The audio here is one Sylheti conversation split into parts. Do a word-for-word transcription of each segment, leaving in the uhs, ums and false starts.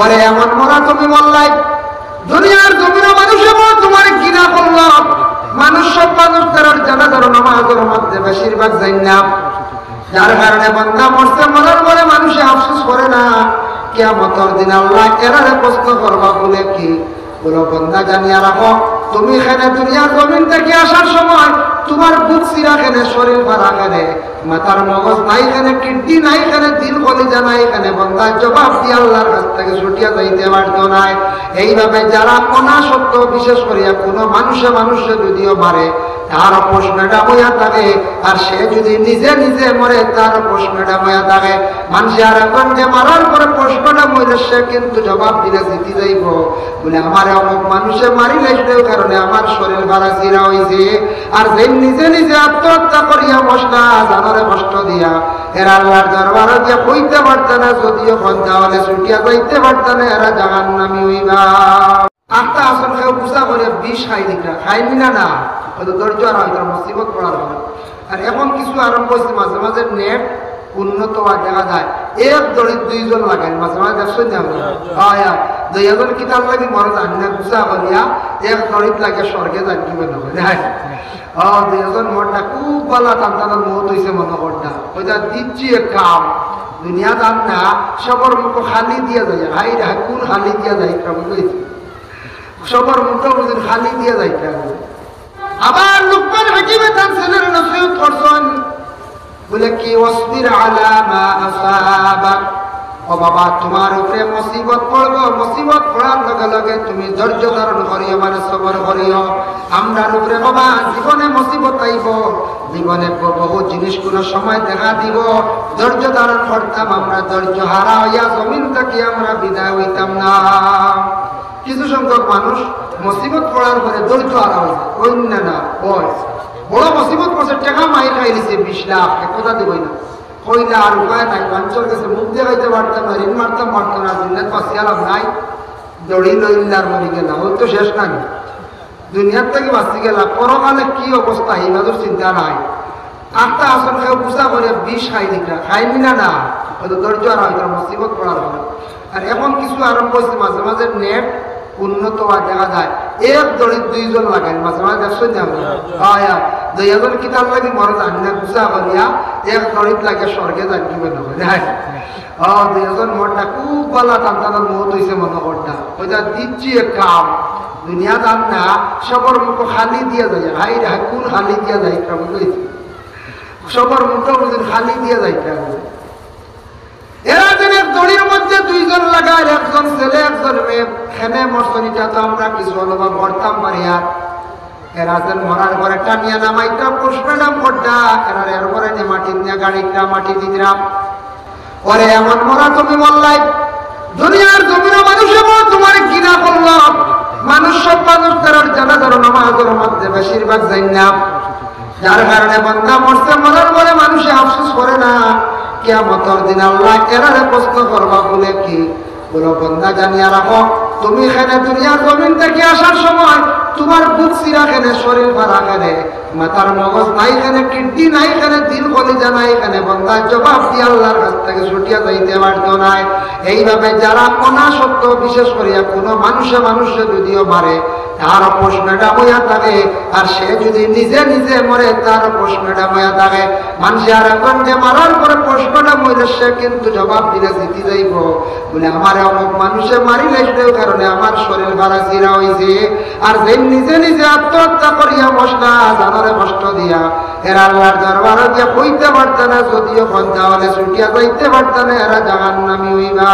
ওরে এমন মরা তুমি মরলাই, দুনিয়ার জমিনো মানুষে বড় তুমারে ঘৃণা করলো। মানুষ, সব মানুষ তারার জানাজার নামাজর মধ্যে বেশিরভাগ যাইন না। যার কারণে বান্দা মরছে, মরার পরে মানুষে আফসোস করে না। কিয়ামতর দিন আল্লায় এরারে প্রশ্ন করবা, বলে কি, বলো, বান্দা, জানিয়া রাখো, তুমি কেনে দুনিয়ার জমিন থাকি আসার সময় তুমার বুক চিরা কেনে, শরীর ফাড়া কেনে, মাথার মগজ নাই কেনে, কিডনি নাই কেনে, দিল কলিজা নাই কেনে? বান্দা জবাব দিয়া আল্লার কাছ থাকি ছুটিয়া যাইতে পারতো নায়। এইভাবে যারা অনাসত্ত্ব, বিশেষ করিয়া কুনু মানুষে মানুষে যুদিও মারে, তার পোস্টমর্টম অইয়া থাকে, আর সে যুদি নিজে নিজে মরে, তার পোস্টমর্টম অইয়া থাকে। মানষে আর একজনরে মারার পরে পোস্টমর্টম অইলে সে কিন্তু জবাব দিলে জিতি যাইবো, বলে, আমারে অমুক মানুষে মারিলাইছে, এই কারণে আমার শরীর ফাড়া চিরা অইছে। আর যে নিজে নিজে আত্মহত্যা করিয়া মরলা, জানরে কষ্ট দিয়া, এরা আল্লার দরবারো গিয়া কইতা পারতা না, যুদিও কইন তাইলে ছুটিয়া যাইতে পারতা না, এরা জাহান্নামী অইবা। আখতা আছইন কেউ গুছা করিয়া বিষ খাইলিতরা, খাইন নি না? না, অউ তো ধৈর্য হারা অইতরা মুসিবত পড়ার পরে। আর এখন কিছু আরম্ভ অইছে, মাঝে মাঝে নেট উন্নত অওয়া দেখা যায়, এক দড়িত দুইজন লাগাইল, মাঝে মাঝে দেখছইন নি আপনারা? অয়, অয়, দুইজন কিতার লাগি মরে জানি না, গুছা করিয়া এক দড়িত লাগে স্বর্গে যাইন কি মনে করে, অয়। ও, দুইজন মরতা খুব ভালা, তান তান মউত অইছে মনে করতা। অউ যে দিচ্ছি এক কাম, দুনিয়াত আর না, সবর মুখো খালি দিয়া যায়, হায় রে হায়, কুন খালি দিয়া যায়, এটা বুঝাইছি। সবর মুখো বুঝুন খালি দিয়া যায়, এটা বুঝুন। আবার লুকমান হাকিমে তান ছেলেরে নসিহত করছইন, বলে কি, "ওয়াসবির আলা মা আসাবাক।" ও বাবা, তুমার উপরে মুসিবত পড়বো, মুসিবত পড়ার লগে লগে তুমি ধৈর্য ধারণ করিও, মানে সবর করিও। আমরার উপরে বাবা জীবনে মুসিবত আইবো, জীবনে ব-, বহু জিনিস কুনু সময় দেখা দিবো, ধৈর্য ধারণ করতাম আমরা, ধৈর্য হারা অইয়া জমিন থাকি আমরা বিদায় অইতাম না। কিছু সংখ্যক মানুষ মুসিবত পড়ার পরে ধৈর্য হারা অইছে, অইন না, অয়। বড় মুসিবত পড়ছে, টেকা মাইর খাইলিছে বিশ লাখ, এক কথা দিবই না। কইলা আর উপায় নাই, মানষর গেছে মুখ দেখাইতে পারতাম না, ঋণ মারতাম পারতাম না, দুনিয়াত বাঁচিয়া লাভ নাই, দড়ি লইলা আর মরি গেলা, অউ তো শেষ নানি? দুনিয়ার থাকি বাঁচি গেলা, পরকালে কি অবস্থা, ই বাদর চিন্তা নাই। আখতা আছইন কেউ গুছা করিয়া বিষ খাইলিতরা, খাইন নি না? না, অউ তো ধৈর্য হারা অইতরা মুসিবত পড়ার পরে। আর এখন কিছু আরম্ভ অইছে, মাঝে মাঝে নেট উন্নত অওয়া দেখা যায়, এক দড়িত দুইজন লাগাইল, মাঝে মাঝে দেখছইন নি আপনারা? অয়, অয়, দুইজন কিতার লাগি মরে জানি না, গুছা করিয়া এক দড়িত লাগে স্বর্গে যাইন কি মনে করে, অয়। ও, দুইজন মরতা খুব ভালা, তান তান মউত অইছে মনে করতা। অউ যে দিচ্ছি এক কাম, দুনিয়াত আর না, সবর মুখো খালি দিয়া যায়, হায় রে হায়, কুন খালি দিয়া যায়, এটা বুঝাইছি। সবর মুখো বুঝুন খালি দিয়া যায়, এটা বুঝুন। এরা যেন এক দড়ির মধ্যে দুইজন লাগাইল, একজন ছেলে, একজন মেয়ে, কেনে মরছইন, ইটা তো আমরা কিছু অনুভব করতাম পারি। আর এরা যেন মরার পরে টানিয়া নামাইতা, পোস্টমর্টম করতা, এরা এর পরে নিয়া মাটি নিয়া গাড়িত মাটি দিতরা। ওরে এমন মরা তুমি মরলাই, দুনিয়ার জমিনো মানুষে বড় তুমারে ঘৃণা করলো। মানুষ, সব মানুষ তারার জানাজার নামাজর মধ্যে বেশিরভাগ যাইন না। যার কারণে বান্দা মরছে, মরার পরে মানুষে আফসোস করে না। কিয়ামতর দিন আল্লায় এরারে প্রশ্ন করবা, বলে কি, বলো, বান্দা, জানিয়া রাখো, তুমি কেনে দুনিয়ার জমিন থাকি আসার সময় তুমার বুক চিরা কেনে, শরীর ফাড়া কেনে, মাথার মগজ নাই কেনে, কিডনি নাই কেনে, দিল কলিজা নাই কেনে? বান্দা জবাব দিয়া আল্লার কাছ থাকি ছুটিয়া যাইতে পারতো নায়। এইভাবে যারা অনাসত্ত্ব, বিশেষ করিয়া কুনু মানষে মানষে যুদিও মারে, তার পোস্টমর্টম অইয়া থাকে, আর সে যুদি নিজে নিজে মরে, তার পোস্টমর্টম অইয়া থাকে। মানষে আর একজনরে মারার পরে পোস্টমর্টম অইলে সে কিন্তু জবাব দিলে জিতি যাইবো, বলে, আমারে অমুক মানুষে মারিলাইছে, এই কারণে আমার শরীর ফাড়া চিরা অইছে। আর যে নিজে নিজে আত্মহত্যা করিয়া মরলা, জানরে কষ্ট দিয়া, এরা আল্লার দরবারো গিয়া কইতা পারতা না, যুদিও কইন তাইলে ছুটিয়া যাইতে পারতা না, এরা জাহান্নামী অইবা।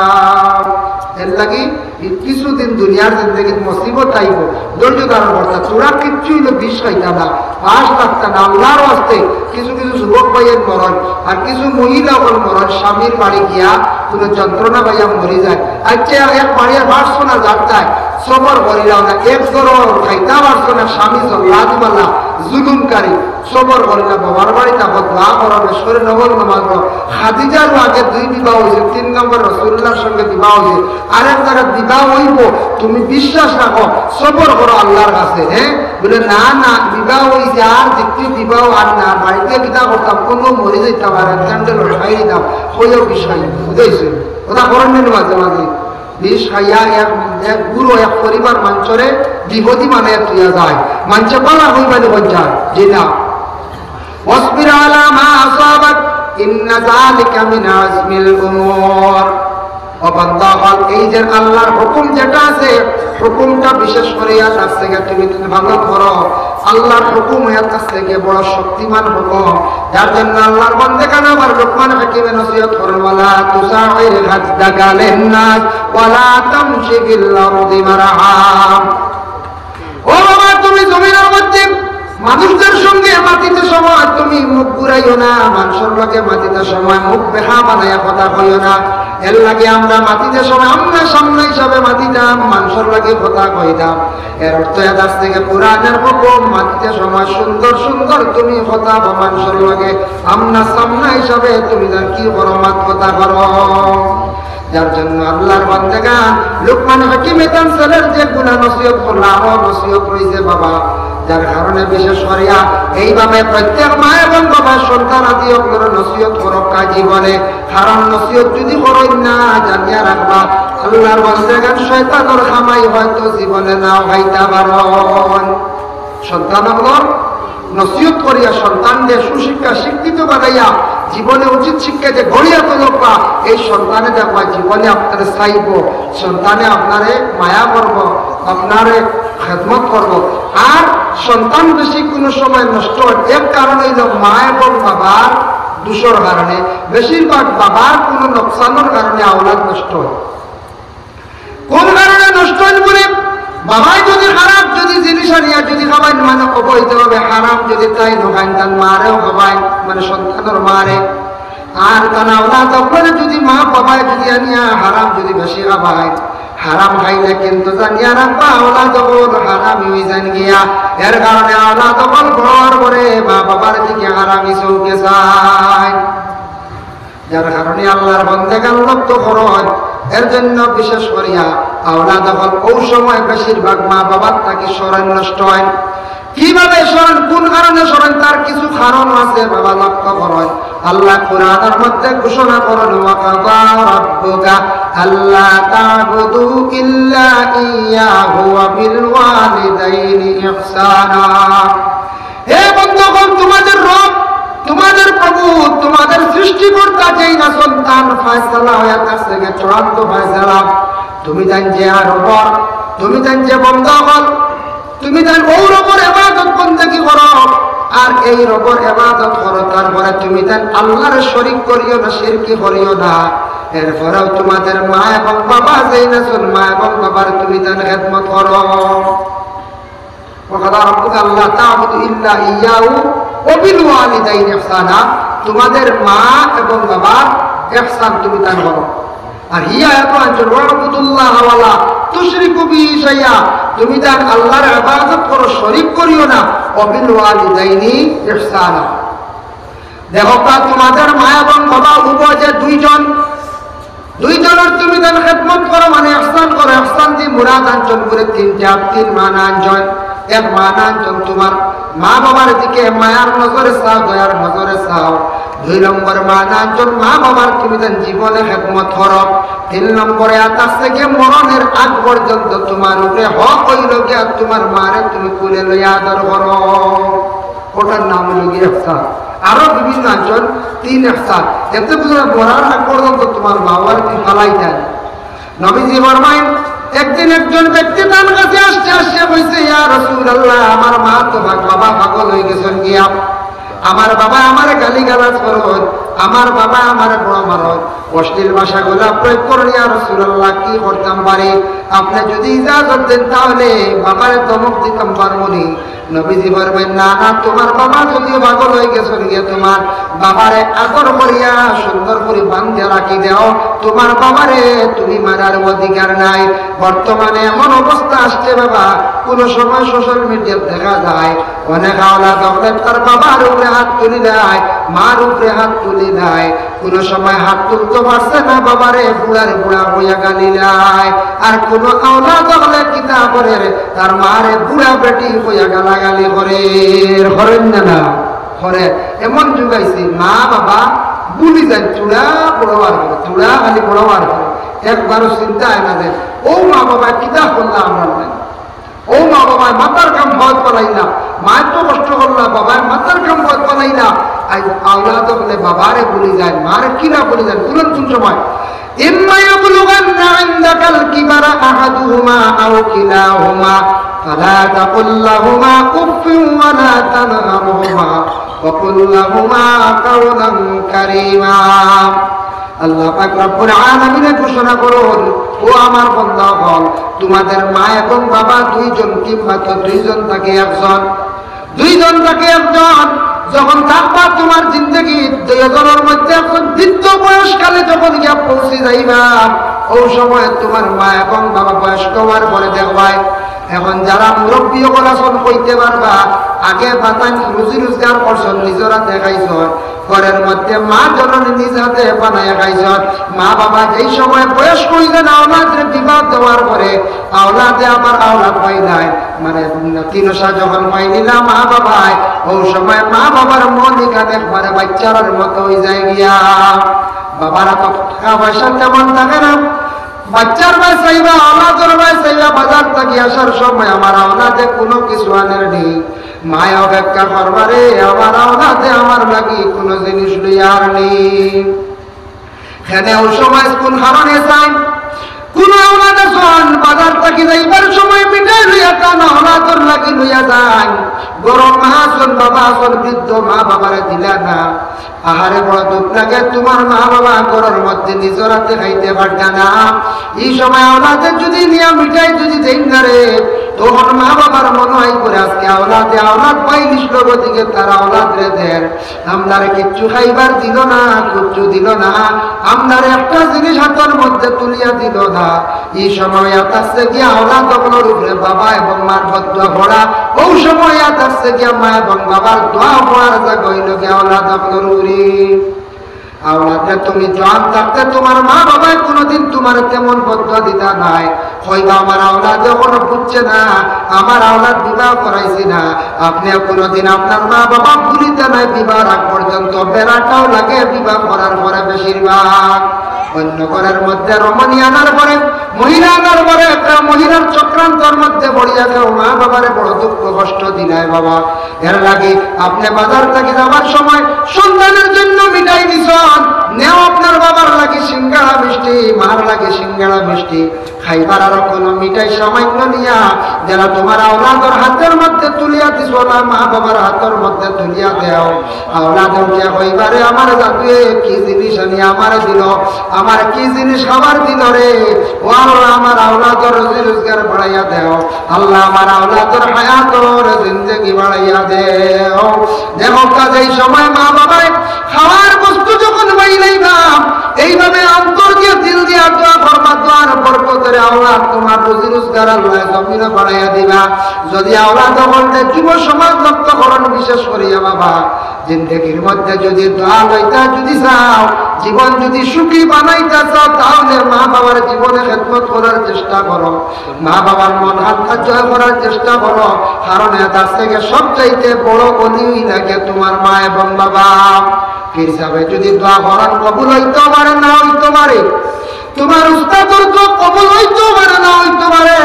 এর লাগি ই কিছুদিন দুনিয়ার জিন্দেগিত মুসিবত আইবো, ধৈর্য ধারণ করতা। থুড়া কিচ্ছু অইলে বিষ খাইতা না, পাশ থাকতা না। আল্লার ওয়াস্তে কিছু কিছু যুবক ভাইয়াইন মরইন, আর কিছু মহিলা অকল মরইন, স্বামীর বাড়ি গিয়া কুনু যন্ত্রণা পাইয়া মরি যায়। আচ্ছা, এক বাড়ির পাঁচশো না যার তাই সবর করিলাও না, এক জোড়ো খাইতা পারছো না, স্বামী জল্লাদ বালা, জুলুমকারী, সবর করিলা, বাবার বাড়ি থাকো, দোয়া করো, বেশ করি নফল নামাজ পড়ো। খাদিজারও আগে দুই বিবাহ অইছে, তিন নম্বর রাসূলুল্লাহর সঙ্গে বিবাহ অইছে, আরেক জাগাত বিবাহ অইবো, তুমি বিশ্বাস রাখো, সবর করো আল্লার কাছে, হ্যাঁ? বলে, না, না, বিবাহ অইছে, আর দ্বিতীয় বিবাহ আর না, আর বাড়িত কিতা করতাম, কুনু মরি যাইতাম, আর এক ঘন্টা লটকাই দিতাম, কইও বিষয়, বুঝাইছে? ওটা করেন না মাঝে মাঝে। বিষ খাইয়া এক, এক গুরু এক পরিবার মানষরে বিপদী বানাইয়া থইয়া যায়, মানষে বালা অইবানি বঞ্চায়, জি না। واصبر على ما أصابك إن ذلك من عزم الأمور। ও বান্দা অকল, এই যে আল্লাহর হুকুম যেটা আছে, হুকুমটা বিশেষ করিয়া তার থেকে তুমি, তুমি পালন করো। আল্লাহর হুকুম হইয়া তার থেকে বড় শক্তিমান হুকুম, যার জন্য আল্লাহর বান্দেগান আবার লুকমান হাকিমে নসিহত করেন, "ওয়ালা তুসাইর খাদ্দাকা লিন্নাস ওয়ালা তামশি ফিল আরদি মারহা।" ও বাবা, তুমি জমিনের মধ্যে মানুষদের সঙ্গে মাতিতে সময় তুমি মুখ ঘুরাইও না, মানুষের লগে মাতিতে সময় মুখ বেহা বানাইয়া কথা কইও না। এর লাগি আমরা মাতিতে সময় আমরা সামনে হিসাবে মাতিতাম, মানুষের লগে কথা কইতাম। এর অর্থ এটার থেকে কোরআনের হুকুম, মাতিতে সময় সুন্দর সুন্দর তুমি কথা কও মানুষের লগে, আমরা সামনে হিসাবে তুমি যান কি করো, মাত কথা করো। যার জন্য আল্লাহর বান্দেগান লুকমান হাকিমে তান ছেলের যে গুণা নসিহত করলা, আরো নসিহত রইছে বাবা, যার কারণে বিশেষ করিয়া এইভাবে প্রত্যেক মা এবং বাবা সন্তান আদি অকলরে নসিহত করউক্কা জীবনে। কারণ নসিহত যদি করইন না, জানিয়া রাখবা, আল্লাহর বান্দেগান শয়তানর কামাই হয়তো জীবনে নাও খাইতা পারইন। সন্তান অকলর নসিহত করিয়া সন্তানরে সুশিক্ষা শিক্ষিত বানাইয়া জীবনে উচিত শিক্ষা যে গড়িয়া তুলবা, এই সন্তানে দেখবা জীবনে আপনারে চাইবো, সন্তানে আপনারে মায়া করবো, আপনারে খেদমত করবো। আর সন্তান বেশি কোনো সময় নষ্ট হয়, এর কারণ হইল মা এবং বাবার দোষর কারণে, বেশিরভাগ বাবার কোনো নোকসানর কারণে আওলাদ নষ্ট হয়। কোন কারণে নষ্ট হইল বলে? বাবায় যদি খারাপ যদি জিনিস আনিয়া যদি খাবাইন, মানে অবৈধভাবে হারাম যদি তাইন খাইন, তান মারেও খাবাইন, মানে সন্তানর মারে। আর তান আওলাদ অকলরে যদি মা বাবায় যদি আনিয়া হারাম যদি বেশি খাবাইন, হারাম খাইলে কিন্তু জানিয়া রাখবা আওলাদ অকল হারামি হই যাইন গিয়া। এর কারণে আওলাদ অকল বড় অওয়ার পরে মা বাবার দিকে হারামি চউখে চাইন। যার কারণে আল্লাহর বান্দেগান লক্ষ্য করইন, এর জন্য বিশেষ করিয়া আওলাদ অকল অউ সময় বেশিরভাগ মা বাবার থাকি সরইন নষ্ট হইন। কিভাবে সরইন, কোন কারণে সরইন, তার কিছু কারণ আছে বাবা, লক্ষ্য করইন। আল্লাহ কোরআনের মধ্যে ঘোষণা করইন, "ওয়া কাদা রাব্বুকা আল্লা তা'বুদু ইল্লা ইয়াহু ওয়া বিল ওয়ালিদাইনি ইহসানা।" হে বন্ধুগণ, তোমাদের রব, তোমাদের প্রভু, তোমাদের সৃষ্টিকর্তা যেই না সন্তান ফয়সালা হইয়া তার থেকে চূড়ান্ত ফয়সালা, তুমি তান যে আর রবর, তুমি তান যে বন্দা অকল, তুমি তান অউ রবর ইবাদত বন্দেগি করো, আর এই রবর ইবাদত করো, তারপরে তুমি তান আল্লাহর শরিক করিও না, শিরকি করিও না। এরপরেও তোমাদের মা এবং বাবা যেই না সন, মা এবং বাবার তুমি তান খেদমত করো। ওয়া কাদা রাব্বুকা আল্লা তা'বুদু ইল্লা ইয়াহু ওয়া বিল ওয়ালিদাইনি ইহসানা, তোমাদের মা এবং বাবার ইহসান তুমি তান করো। আর হি আয়াত আনছইন, "ওয়া'বুদুল্লাহা ওয়ালা তুশরিকু বিহি শাইআ", তুমি তান আল্লাহর ইবাদত করো, শরিক করিও না, "ওয়া বিল ওয়ালিদাইনি ইহসানা।" দেখো তা তোমাদের মা এবং বাবা উভয় যে দুইজন, দুইজনর তুমি তান খেদমত করো, মানে ইহসান করো। ইহসান দি মুরাদ আনছইন করে তিনটা, তিন মানা আনছইন। এক মানা আনছইন তোমার মা বাবার দিকে মায়ার নজরে চাও, দয়ার নজরে চাও। দুই নম্বর মানা আনছইন মা বাবার তুমি তান জীবনে খেদমত করো। তিন নম্বরে আত আছে গিয়া মরণের আগ পর্যন্ত তোমার উপরে হক অইল গিয়া তোমার মারে তুমি কুলে লইয়া আদর করো। ওটার নাম অইল গিয়া ইহসান। আরো বিভিন্ন আনছইন তিন ইহসান। এতে বুঝা যায় মরার আগ পর্যন্ত তোমার মা বাবার কি ফালাই দেয়। নবীজি ফরমাইন, একদিন একজন ব্যক্তি তান কাছে আসছে, আসিয়া কইছে, "ইয়া রাসূলুল্লাহ, আমার মা তো পাগ-, বাবা পাগল হই গেছইন গিয়া। আমার বাবা আমারে গালিগালাজ করইন, আমার বাবা আমারে বড় মারইন, অশ্লীল ভাষাগুলা প্রয়োগ করইন। ইয়া রাসূলুল্লাহ, কি করতাম পারি? আপনে যদি ইজাজত দেন তাহলে বাবারে ধমক দিতাম পারমুনি।" নবীজি ফরমাইন, "না, না, তোমার বাবা যদিও পাগল হই গেছইন গিয়া, তোমার বাবারে আদর করিয়া সুন্দর করি বান্ধিয়া রাখি দেও, তোমার বাবারে তুমি মারার অধিকার নাই।" বর্তমানে এমন অবস্থা আসছে বাবা, কোনো সময় সোশ্যাল মিডিয়াত দেখা যায় অনেক আওলাদ অকলে তার বাবার উপরে হাত তুলি দেয়, মার উপরে হাত তুলি দেয়, কোনো সময় হাত তুলতে পারছে না, বাবারে বুড়ার বুড়া কইয়া গালি দেয়। আর কোনো আওলাদ অকলে কিতা করের, তার মারে বুড়া বেটি কইয়া গালাগালি করের, করইন না, না? করে। এমন যুগ আইছে, মা বাবা ভুলি যাইন, থুড়া বড় আর করে, থুড়া খালি বড় আর করে। একবারও চিন্তায় না যে ও মা বাবায় কিতা করলা আমরার লাগি, ও মা বাবায় মাথার ঘাম পাওত ফালাইলা, মায় তো কষ্ট করলা, বাবায় মাথার ঘাম পাওত ফালাইলা। আইজ আওলাদ অকলে বাবারে ভুলি যায়, মারে কিলা ভুলি যায়। কুন কুন সময়, إما يبلغن عندك الكبر أحدهما أو كلاهما فلا تقل لهما أف ولا تنهرهما وقل لهما قولا كريما। আল্লাহ পাক রব্বুল আলামিনে ঘোষণা করইন, ও আমার বান্দা অকল, তোমাদের মা এবং বাবা দুইজন কিংবা তো দুইজন থাকি একজন, দুইজন থাকি একজন যখন থাকবা তোমার জিন্দেগিত, দুইজনর মধ্যে একজন বৃদ্ধ বয়সকালে যখন গিয়া পৌঁছি যাইবা, ওই সময় তোমার মা এবং বাবা বয়স্ক হওয়ার পরে দেখবায়, এখন যারা মুরব্বি অকল আছইন কইতে পারবা, আগে বাতাইন রুজি রোজগার করছইন, নিজর আতে খাইছইন, ঘরর মধ্যে মা জননী নিজ আতে বানাইয়া খাইছইন। মা বাবা যেই সময় বয়স্ক অইযাইন, আওলাদরে বিবাহ দেওয়ার পরে আওলাদে আবার আওলাদ পাইলাইন, মানে তিনশা যখন পাইলিলা মা বাবায়, ওই সময় মা বাবার মন ইখান একবারে বাচ্চার মতো অইযায় গিয়া। বাবার তো টাকা পয়সা তেমন থাকে না, বাচ্চার বায় চাইবা, আওলাদর বায় চাইবা, বাজার থাকি আসার সময় আমার আওলাদে কুনু কিছু আনের নি, মায় অপেক্ষা করবা রে, আমার আওলাদে আমার লাগি কুনু জিনিস লইয়া আরনি। কেনে ওই সময় কুন কারণে চাইন, কুনু আওলাদ আছইন বাজার থাকি যাইবার সময় মিঠাই লইয়া যাইন, আওলাদর লাগি লইয়া যাইন, ঘরো মা আছইন, বাবা আছইন, বৃদ্ধ মা বাবারে দিলা না, আহারে বড় দুঃখ লাগে, তোমার মা বাবা ঘরর মধ্যে নিজর আতে খাইতে পারতা না। ই সময় আওলাদে যদি নিয়া মিঠাই যদি দেইন না রে, তখন মা বাবার মনো অয় করে আজকে আওলাদে আওলাদ পাইলিছলা গতিকে তার আওলাদরে দের। আমরারে কিচ্ছু খাইবার দিলো না, কিচ্ছু দিলো না। আমরারে একটা জিনিস আতর মধ্যে তুলিয়া দিলো না। ই সময় ইয়াদ আছে গিয়া আওলাদ অকলর উপরে বাবা এবং মার বদদোয়া পড়া। ওই সময় ইয়াদ আছে গিয়া মা এবং বাবার দোয়া পড়ার জাগা অইলো গিয়া আওলাদ অকলর উপরে। আওলাদরে তুমি জোয়ান থাকতে তোমার মা বাবায় কুনুদিন তোমারে তেমন বদদোয়া দিতা নায়। কইবা, "আমার আওলাদে অখনো বুঝছে না, আমার আওলাদ বিবাহ করাইছি না।" আপনে কুনুদিন আপনার মা বাবা ভুলিতা নায় বিবাহর আগ পর্যন্ত, বেড়াটাও লাগে বিবাহ করার পরে বেশিরভাগ। অন্য ঘরর মধ্যে রমণী আনার পরে, মহিলা আনার পরে একটা মহিলার চক্রান্তর মধ্যে পড়িয়া কেউ মা বাবারে বড় দুঃখ কষ্ট দিলায় বাবা। এর লাগি আপনে বাজার থাকি যাবার সময় সন্তানের জন্য মিঠাই নিছইন, নেও আপনার বাবার লাগি সিঙ্গাড়া মিষ্টি, মার লাগি সিঙ্গাড়া মিষ্টি, খাইবার আরো কুনু মিঠাই সামান্য নিয়া, যেন তোমার আওলাদর আতর মধ্যে তুলিয়া দিছো না, মা বাবার আতর মধ্যে তুলিয়া দেও। আওলাদে উঠিয়া কইবা রে, আমার জাদুয়ে কি জিনিস আনি আমারে দিলো, আমার কি জিনিস খাবার দিলো রে। ও আল্লাহ, আমার আওলাদর রুজি রোজগার বাড়াইয়া দেও। আল্লাহ, আমার আওলাদর হায়াতর জিন্দেগি বাড়াইয়া দেও। দেখো, কাজে এই সময় মা বাবায় খাওয়ার বস্তু যখন পাইলাইবা, এইভাবে অন্তর দিয়া, দিল দিয়া দোয়া করবা, দোয়ার বরকতরে আল্লাহ তোমার রুজি রোজগার আল্লাহ জমিনে বাড়াইয়া দিবা। যদি আওলাদ অকলরে যুব সমাজ লক্ষ্য করইন, বিশেষ করিয়া বাবা, জিন্দেগির মধ্যে যদি দোয়া লইতা যদি চাও, জীবন যদি সুখী বানাইতা চাও, তাহলে মা বাবার জীবনে খেদমত করার চেষ্টা করো, মা বাবার মন হালকা জয় করার চেষ্টা করো। কারণ এটার থেকে সবচাইতে বড় অলি লাগে তোমার মা এবং বাবা। পীর সাহেবে যদি দোয়া করার কবুল হইতে পারে, না হইতে পারে, তোমার উস্তাদর দোয়া কবুল হইতে পারে, না হইতে পারে,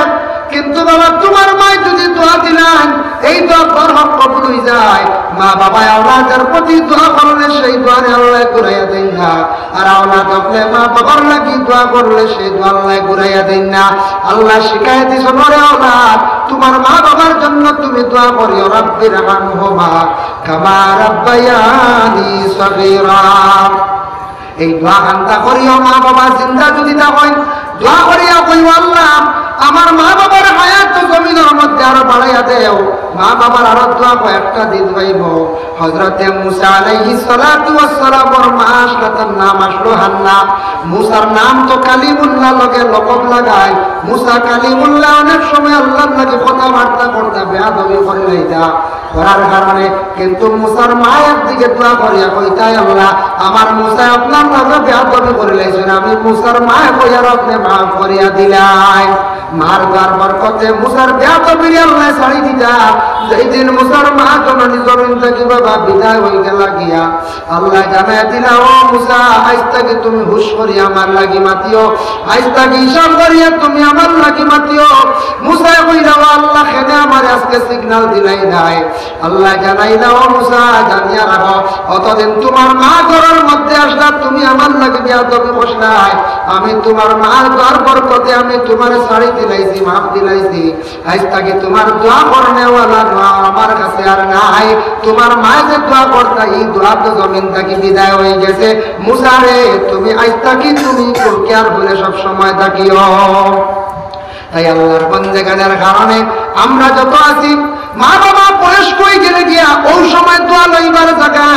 কিন্তু বাবা, তোমার মায় যদি দোয়া দিলাইন, এই দোয়া বরহক কবুল হই যায়। মা বাবায় আওলাদর প্রতি দোয়া করলে সেই দোয়ারে আল্লাহ ঘুরাইয়া দেইন না, আর আওলাদ অকলে মা বাবার লাগি দোয়া করলে সেই দোয়া আল্লাহ ঘুরাইয়া দেইন না। আল্লাহ শিখাই দিছইন, "ওরে আওলাদ, তোমার মা বাবার জন্য তুমি দোয়া করিও, রাব্বির হামহুমা কামা রাব্বায়ানি সগীরা।" এই দোয়া খান্তা করিও, মা বাবা জিন্দা যদি থাকইন, দোয়া করিয়া কইও, "আল্লাহ, আমার মা বাবার হায়াত তো জমিনর মধ্যে আরো বাড়াইয়া দেও।" মা বাবার আরো দোয়া কয়েকটা দিন পাইব। হযরতে মুসা আলাইহিস সালাতু ওয়াস সালামর মা আসলো, তার নাম আসলো হান্না। মুসার নাম তো কালিমুল্লাহ লগে লকব লাগায়। মুসা কালিমুল্লাহ অনেক সময় আল্লাহর লগে কথাবার্তা করতা বেয়াদবি করিলাইতা। করার কারণে কিন্তু মুসার মা একদিকে দোয়া করিয়া কইতা, "আল্লাহ, আমার মুসা আপনার লগে বেয়াদবি করিলাইছইন, আমি মুসার মা কইয়ার আপনে মাফ করিয়া দিলাইন।" মার দোয়ার বরকতে মুসার বেয়াদবিরে আল্লায় ছাড়ি দিতা। যেই দিন মুসার মা জননী জমিন থাকি বাবা বিদায় অইগেলা গিয়া, আল্লায় জানাইয়া দিলা, "ও মুসা, আইজ থাকি তুমি হুশ করি আমার লাগি মাতিও, আইজ থাকি হিসাব করিয়া তুমি আমার লাগি মাতিও।" মুসায় কইলা, "ও আল্লাহ, কেনে আমারে আজকে signal দিলাইলায়?" আল্লায় জানাইলা, "ও মুসা, জানিয়া রাখো, অতদিন তুমার মা ঘরর মধ্যে আছলা, তুমি আমার লাগি বেয়াদবি করছলায়, আমি তুমার মার দোয়ার বরকতে আমি তুমারে ছাড়ি দিলাইছি, মাফ দিলাইছি। আইজ থাকি তুমার দোয়া করনেওয়ালা মা আমার কাছে আর নাই। তুমার মায় যে দোয়া করতা, ই দোয়া তো জমিন থাকি বিদায় অইগেছে। মুসা রে, তুমি আইজ থাকি তুমি খুব careful-এ সব সময় থাকিও।" তাই আল্লাহর বন্দেগানের কারণে আমরা যত আছি, মা বাবা বয়স্ক অইগেলে গিয়া অউ সময় দোয়া লইবার জাগা,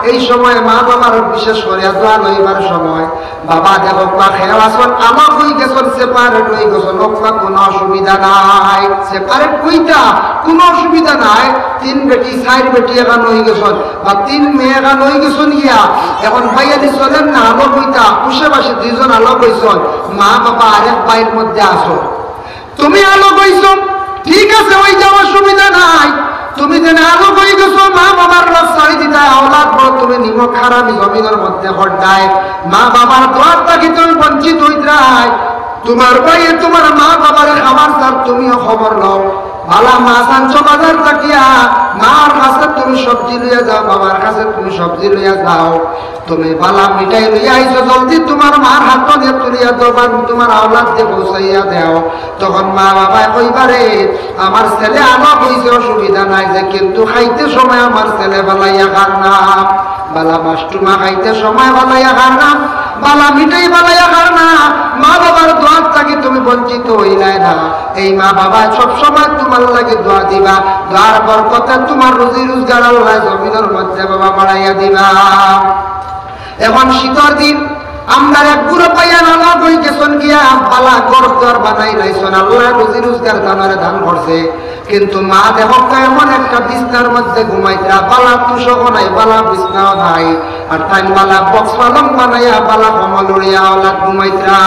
এই সময় মা বাবার বিশেষ করিয়া দোয়া লইবার সময়। বাবা দেখউক্কা, কেউ আছইন, আলাগ অইগেছইন, separate অইগেছইন, অউক্কা কুনু অসুবিধা নাই, separate অইতা কুনু অসুবিধা নাই। তিন বেটি, চাইর বেটি এখান অইগেছইন, বা তিন মেয়ে এখান অইগেছইন গিয়া, এখন ভাইয়ালি চলের না, আলাগ অইতা, উশে বাশে দুইজন আলাগ অইছইন, মা বাবা আরেক বাড়ির মধ্যে আছো, তুমি আলাগ অইছো, ঠিক আছে, অই যাও, অসুবিধা নাই। তুমি যেন আলাগ অইগেছো, মা বাবার লগ ছাড়ি দিতায়, আওলাদ বড় তুমি নিমক হারামি জমিনর মধ্যে করতায়, মা বাবার দোয়ার থাকি তুমি বঞ্চিত অইতায়। তুমার ভাইয়ে তুমার মা বাবারে খাবার চার, তুমিও খবর লও। বালা মাছ আনছো বাজার থাকিয়া, মার কাছে তুমি সবজি লইয়া যাও, বাবার কাছে তুমি সবজি লইয়া যাও। তুমি বালা মিঠাই লইয়া আইছো, জলদি তুমার মার হাতো দিয়া তুলিয়া দেও, বা তুমার আওলাদরে পৌঁছাইয়া দেও। তখন মা বাবায় কইবা রে, আমার ছেলে আলাগ অইছে, অসুবিধা নাই যে, কিন্তু খাইতে সময় আমার ছেলে বালাইয়া খার না, বালা মাছ টুমা খাইতে সময় বালাইয়া খার না, বালা মিঠাই বালাইয়া খার না। মা বাবার দোয়ার থাকি তুমি বঞ্চিত অইলায় না। এই মা বাবায় সব সময় তুমার লাগি দোয়া দিবা, দোয়ার বরকতে তুমার রুজি রোজগার আল্লায় জমিনর মধ্যে বাবা বাড়াইয়া দিবা। এখন শীতর দিন, আমরার এক বুড়া ভাইয়াইন আলাগ অইগেছইন গিয়া, বালা ঘর দুয়ার বানাইলাইছইন, আল্লায় রুজি রোজগার তানরে দান করছে, কিন্তু মা দেখউক্কা এমন একটা বিছনার মধ্যে ঘুমাইতরা, বালা তুষকও নাই, বালা বিছনাও নাই, আর তাইন বালা বক্স পালং বানাইয়া বালা কম্বল উড়িয়া আওলাদ ঘুমাইতরা।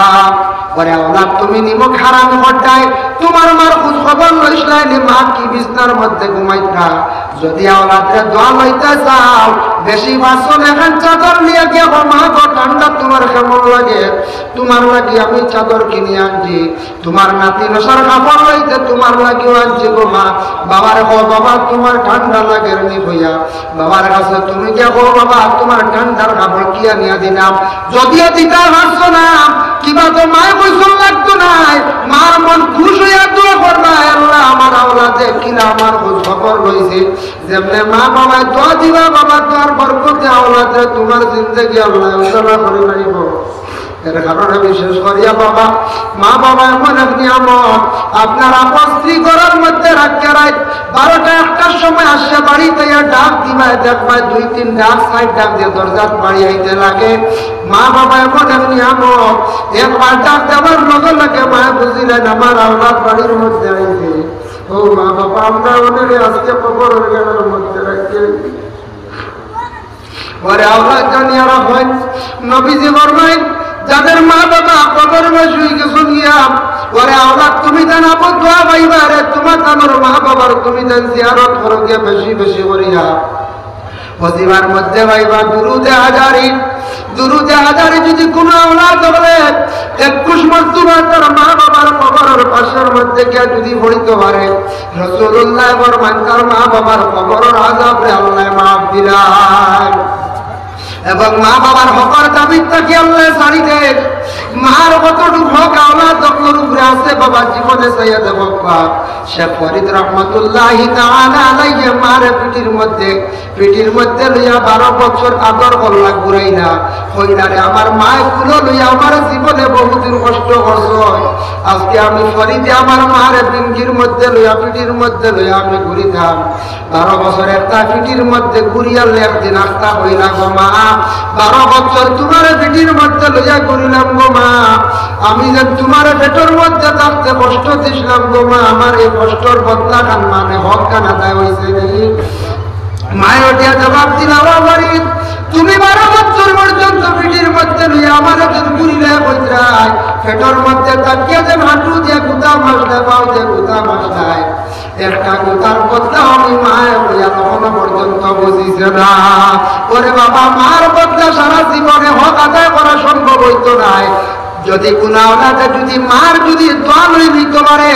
ওরে আওলাদ, তুমি নিমক হারামি করতায়, তুমার মার খোঁজ খবর লইছলায় নি, মা কি বিছনার মধ্যে ঘুমাইতরা? যদি আওলাদরে দোয়া লইতা চাও, বেশি বাঁচো না, এখান চাদর নিয়া গিয়া কও, "মা গো, ঠান্ডা তুমার কেমন লাগে? তুমার লাগি আমি চাদর কিনি আনছি, তুমার নাতি নশার কাপড় লইতে তুমার লাগিও আনছি গো মা।" বাবারে কও, "বাবা, তুমার ঠান্ডা লাগের নি?" কইয়া বাবার কাছে তুমি গিয়া কও, "বাবা, তুমার ঠান্ডার কাপড় কিয়া আনিয়া দিলাম।" যদিও দিতা পারছো না, কিবা তো মায় কইছইন লাগতো নায়, মার মন খুশ অইয়া দোয়া করবা, "আল্লাহ, আমার আওলাদে কিলা আমার খোঁজ খবর লইছে।" যেমনে মা বাবায় দোয়া দিবা, বাবা দোয়ার বরকতে আওলাদরে তুমার জিন্দেগি আল্লায় উজালা করিলাইবো। এর কারণে বিশেষ করিয়া বাবা, মা বাবা এমন এক নিয়ামত, আপনার আপন স্ত্রী ঘরর মধ্যে রাখিয়া রাইত বারোটা একটার সময় আসিয়া বাড়িত আইয়া ডাক দিবায়, দেখবায় দুই তিন ডাক, চাইর ডাক দিয়া দরজাত বাড়ি আইতে লাগে। মা বাবা এমন এক নিয়ামত, একবার ডাক দেওয়ার লগে লগে মায় বুঝিলাইন আমার আওলাদ বাড়ির মধ্যে আইছে। ও মা বাবা, আমরা অনেকে আজকে কবরর গেলের মধ্যে রাখি। ওরে আওলাদ জানিয়া রাখইন, নবীজি ফরমাইন, যাদের মা বাবা কবরবাসী অইগেছইন গিয়া, ওরে আওলাদ তুমি তান আবু দোয়া পাইবা রে, তুমার তানর মা বাবার তুমি তান জিয়ারত করো গিয়া বেশি বেশি করিয়া। ওজিফার মধ্যে পাইবা দুরুদে হাজারি, দুরুদে হাজারি যদি কুনু আওলাদ অকলে একুশ মর্তবা তার মা বাবার কবরর পাশর মধ্যে গিয়া যদি পড়িতো পারে, রাসুলুল্লায় ফরমাইন তার মা বাবার কবরর আযাবরে আল্লায় মাফ দিলাইন। এবং মা বাবার হকর দাবিত থাকি আল্লায় ছাড়ি দেইন। মার কতটুক হক আওলাদ অকলর উপরে আছে বাবা, জীবনে চাইয়া দেখউক্কা। শেখ ফরিদ রহমতুল্লাহি তাআলা আলাইহি মারে পিঠির মধ্যে পিঠির মধ্যে লইয়া বারো বছর আদর করলা, ঘুরাইলা, কইলা রে, আমার মায় কুলো লইয়া আমার জীবনে বহুদিন কষ্ট করছইন। আজকে আমি ফরিদে আমার মারে পিঙ্গির মধ্যে লইয়া, পিঠির মধ্যে লইয়া আমি ঘুরিতাম। বারো বছর একটা পিঠির মধ্যে ঘুরিয়ালে একদিন আখতা কইলা, গো মা, বারো বছর তুমারে পিঠির মধ্যে লইয়া ঘুরিলাম গো মা, আমি যে তুমারে পেটর মধ্যে থাকতে কষ্ট দিছলাম গো মা, আমার এই কষ্টর বদলা খান মানে হক খান আদায় অইছে নি? মায় উঠিয়া জবাব দিলা, ও ফরিদ, তুমি বারো বছর পর্যন্ত পিঠির মধ্যে লইয়া আমারে যেন ঘুরিলায় কইতরায়, পেটর মধ্যে থাকিয়া যেন হাঁটু দিয়া গুতা মাছ পাও যে গুতা মাছ নাই, একটা গুতার বদলা আমি মায় হইয়া তখনো পর্যন্ত বুঝিছে না। ওরে বাবা, মার বদলা সারা জীবনে হক আদায় করা সম্ভব হইতো নায়। যদি কুনা আওলাদে যদি মার যদি দোয়া লই নিতে পারে,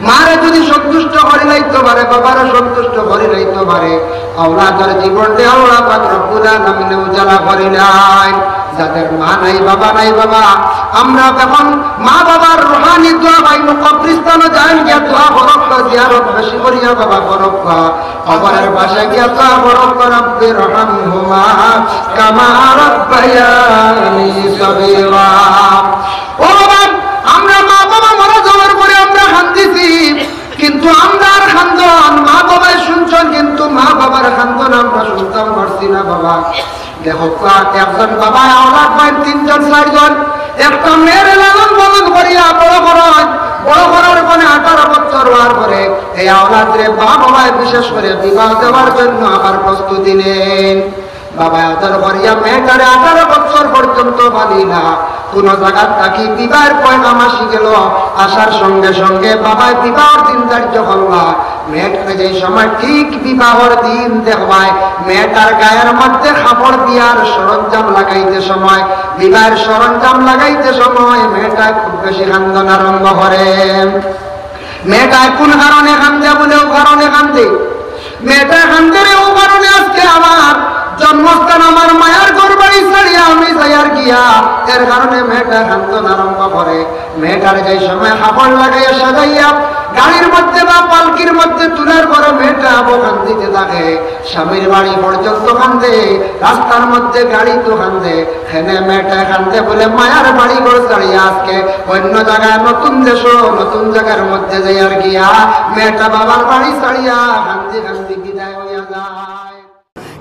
মারে যদি সন্তুষ্ট করি লাইতে পারে, বাবারে সন্তুষ্ট করি লাইতে পারে, আওলাদর জীবনটা আল্লাহ পাক রব্বুল আলামিনে উজালা করি নাই। যাদের মা নাই, বাবা নাই, বাবা, আমরা যখন মা বাবার রুহানি দোয়া পাইমু, কবরস্থানো যাইন গিয়া দোয়া করউক্কা, জিয়ারত বেশি করিয়া বাবা করউক্কা, কবরের পাশে গিয়া দোয়া করউক্কা, রব্বির হামহুমা কামা রাব্বায়ানি সগীরা। ও বাবা, আমরা মা বাবা মারা যাওয়ার পরে আমরা কান্দিছি, কিন্তু আমরার কান্দন মা বাবায় শুনছইন, কিন্তু মা বাবার কান্দন আমরা শুনতাম পারছি না বাবা। দেখউক্কা, একজন বাবায় আওলাদ পাইন তিনজন চাইরজন, একটা মেয়েরে লালন পালন করিয়া বড় করইন, বড় করার পরে আঠারো বছর হওয়ার পরে এই আওলাদরে মা বাবায় বিশেষ করি বিবাহ দেওয়ার জন্য আবার প্রস্তুতি নেইন। বাবায় আদর করিয়া মেয়েটারে আঠারো বছর পর্যন্ত পালিলা, কুনো জাগাত থাকি বিবাহর পয়গাম আসি গেল, আসার সঙ্গে সঙ্গে বাবায় বিবাহর দিন ধার্য করলা। মেয়েটারে যে সময় ঠিক বিবাহর দিন দেখবায়, মেয়েটার গায়ের মধ্যে কাপড় দিয়ার সরঞ্জাম লাগাইতে সময়, বিবাহর সরঞ্জাম লাগাইতে সময় মেয়েটায় খুব বেশি কান্দন আরম্ভ করে। মেয়েটায় কুন কারণে কান্দে? বলে, অউ কারণে কান্দে। মেয়েটায় কান্দে রে, অউ কারণে আজকে আমার জন্মস্থান, আমার মায়ার ঘর বাড়ি ছাড়িয়া আমি যাইয়ার গিয়া। এর কারণে মেয়েটায় কান্দন আরম্ভ করে। মেয়েটার যে সময় কাপড় লাগাইয়া সাজাইয়া গাড়ির মধ্যে বা পালকির মধ্যে তুলার পরে মেয়েটা আবো কান্দিতে থাকে। স্বামীর বাড়ি পর্যন্ত কান্দে, রাস্তার মধ্যে গাড়িত কান্দে, হেনে মেয়েটায় কান্দে বলে মায়ার বাড়ি ঘর ছাড়িয়া আজকে অন্য জাগায় নতুন দেশো, নতুন জাগার মধ্যে যাইয়ার গিয়া মেয়েটা বাবার বাড়ি ছাড়িয়া কান্দি কান্দি বিদায় হইয়া যায়।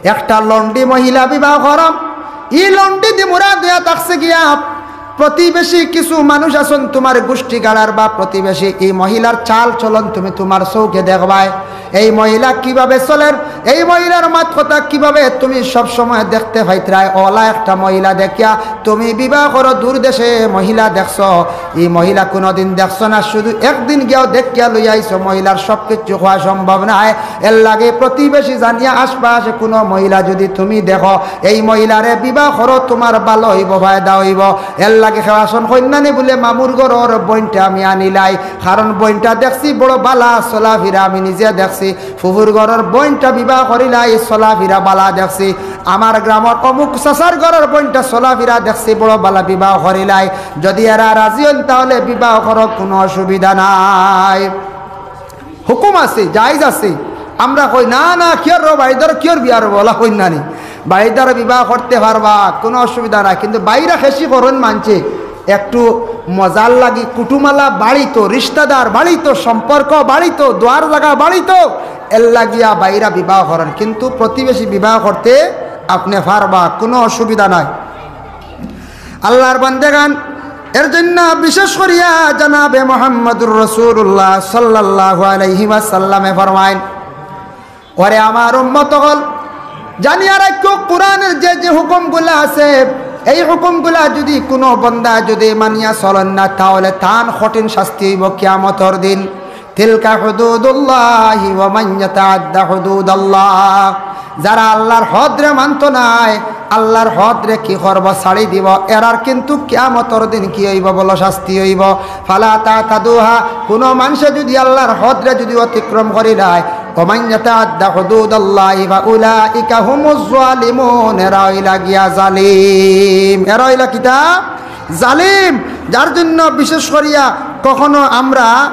একটা লন্ডি মহিলা বিবাহ করো, ই লন্ডিদি মুরাদ অইয়া থাকছে গিয়া। প্রতিবেশী কিছু মানুষ আছইন, তুমার গুষ্টি গাড়ার বা প্রতিবেশী, ই মহিলার চাল চলন তুমি তুমার চউখে দেখবায়। এই মহিলা কিভাবে চলের, এই মহিলার মাত কথা কিভাবে তুমি সব সময় দেখতে পাইতরায়। অলা একটা মহিলা দেখিয়া তুমি বিবাহ করো, দূর দেশে মহিলা দেখছো, ই মহিলা কুনুদিন দেখছো না, শুধু একদিন গিয়াও দেখিয়া লইয়া আইছো, মহিলার সব কিছু কওয়া সম্ভব নায়। এর লাগি প্রতিবেশী জানিয়া আশপাশে কুনু মহিলা যুদি তুমি দেখো, এই মহিলারে বিবাহ করো, তুমার ভালা অইবো, ফায়দা অইবো। এর লাগি কেউ আছইন কইন্না নি বুলে মামুর ঘরর বইনটা আমি আনিলাই, কারণ বইনটা দেখছি বড় ভালা চলাফিরা, আমি নিজে দেখছি। ফুফুর ঘরর বইনটা বিবাহ করিলাই, চলাফিরা ভালা দেখছি। আমার গ্রামর অমুক চাচার ঘরর বইনটা চলাফিরা দেখছি, বড় ভালা, বিবাহ করিলাই। যুদি এরা রাজি অইন তাহলে বিবাহ করো, কুনু অসুবিধা নাই। হুকুম আছে, জায়েজ আছে। আমরা কই, "না, না, কিওর রে, বাড়িদার কিওর বিয়া রে, অলা কইন্না নি। বাড়িদার বিবাহ করতে পারবা, কুনু অসুবিধা নাই।" কিন্তু বাইরা খেশি করইন মানষে, একটু মজার লাগি, কুটুমালা বাড়িত, রিশতাদার বাড়িত, সম্পর্ক বাড়িত, দোয়ার জাগা বাড়িত, এর লাগিয়া বাইরা বিবাহ করইন। কিন্তু প্রতিবেশী বিবাহ করতে আপনে পারবা, কুনু অসুবিধা নাই। আল্লার বান্দেগান, এর জন্য বিশেষ করিয়া জনাবে মুহাম্মদুর রাসূলুল্লাহ সাল্লাল্লাহু আলাইহি ওয়াসাল্লামে ফরমাইন, "ওরে আমার উম্মত অকল, জানিয়া রাখো, কোরআনর যে যে হুকুমগুলা আছে, এই হুকুমগুলা যুদি কুনু বন্দা যুদি মানিয়া চলইন না, তাহলে তান কঠিন শাস্তি অইবো কিয়ামতর দিন।" তিলকা হুদুদুল্লাহি ওয়া মান ইয়াতাআদ্দা হুদুদাল্লাহ, যারা আল্লার হদরে মানতো নায়, আল্লার হদরে কি করবো? ছাড়ি দিবো। এরার কিন্তু কিয়ামতর দিন কি অইবো বলো? শাস্তি অইবো। ফালা তাতাদুহা, কুনু মানষে যুদি আল্লার হদরে যুদি অতিক্রম করিলায়, ওয়া মান ইয়াতাআদ্দা হুদুদাল্লাহি ফাউলাইকা হুমুজ জালিমুন, এরা অইলা গিয়া জালিম। এরা অইলা কিতা? জালিম। যার জন্য বিশেষ করিয়া কখনো আমরা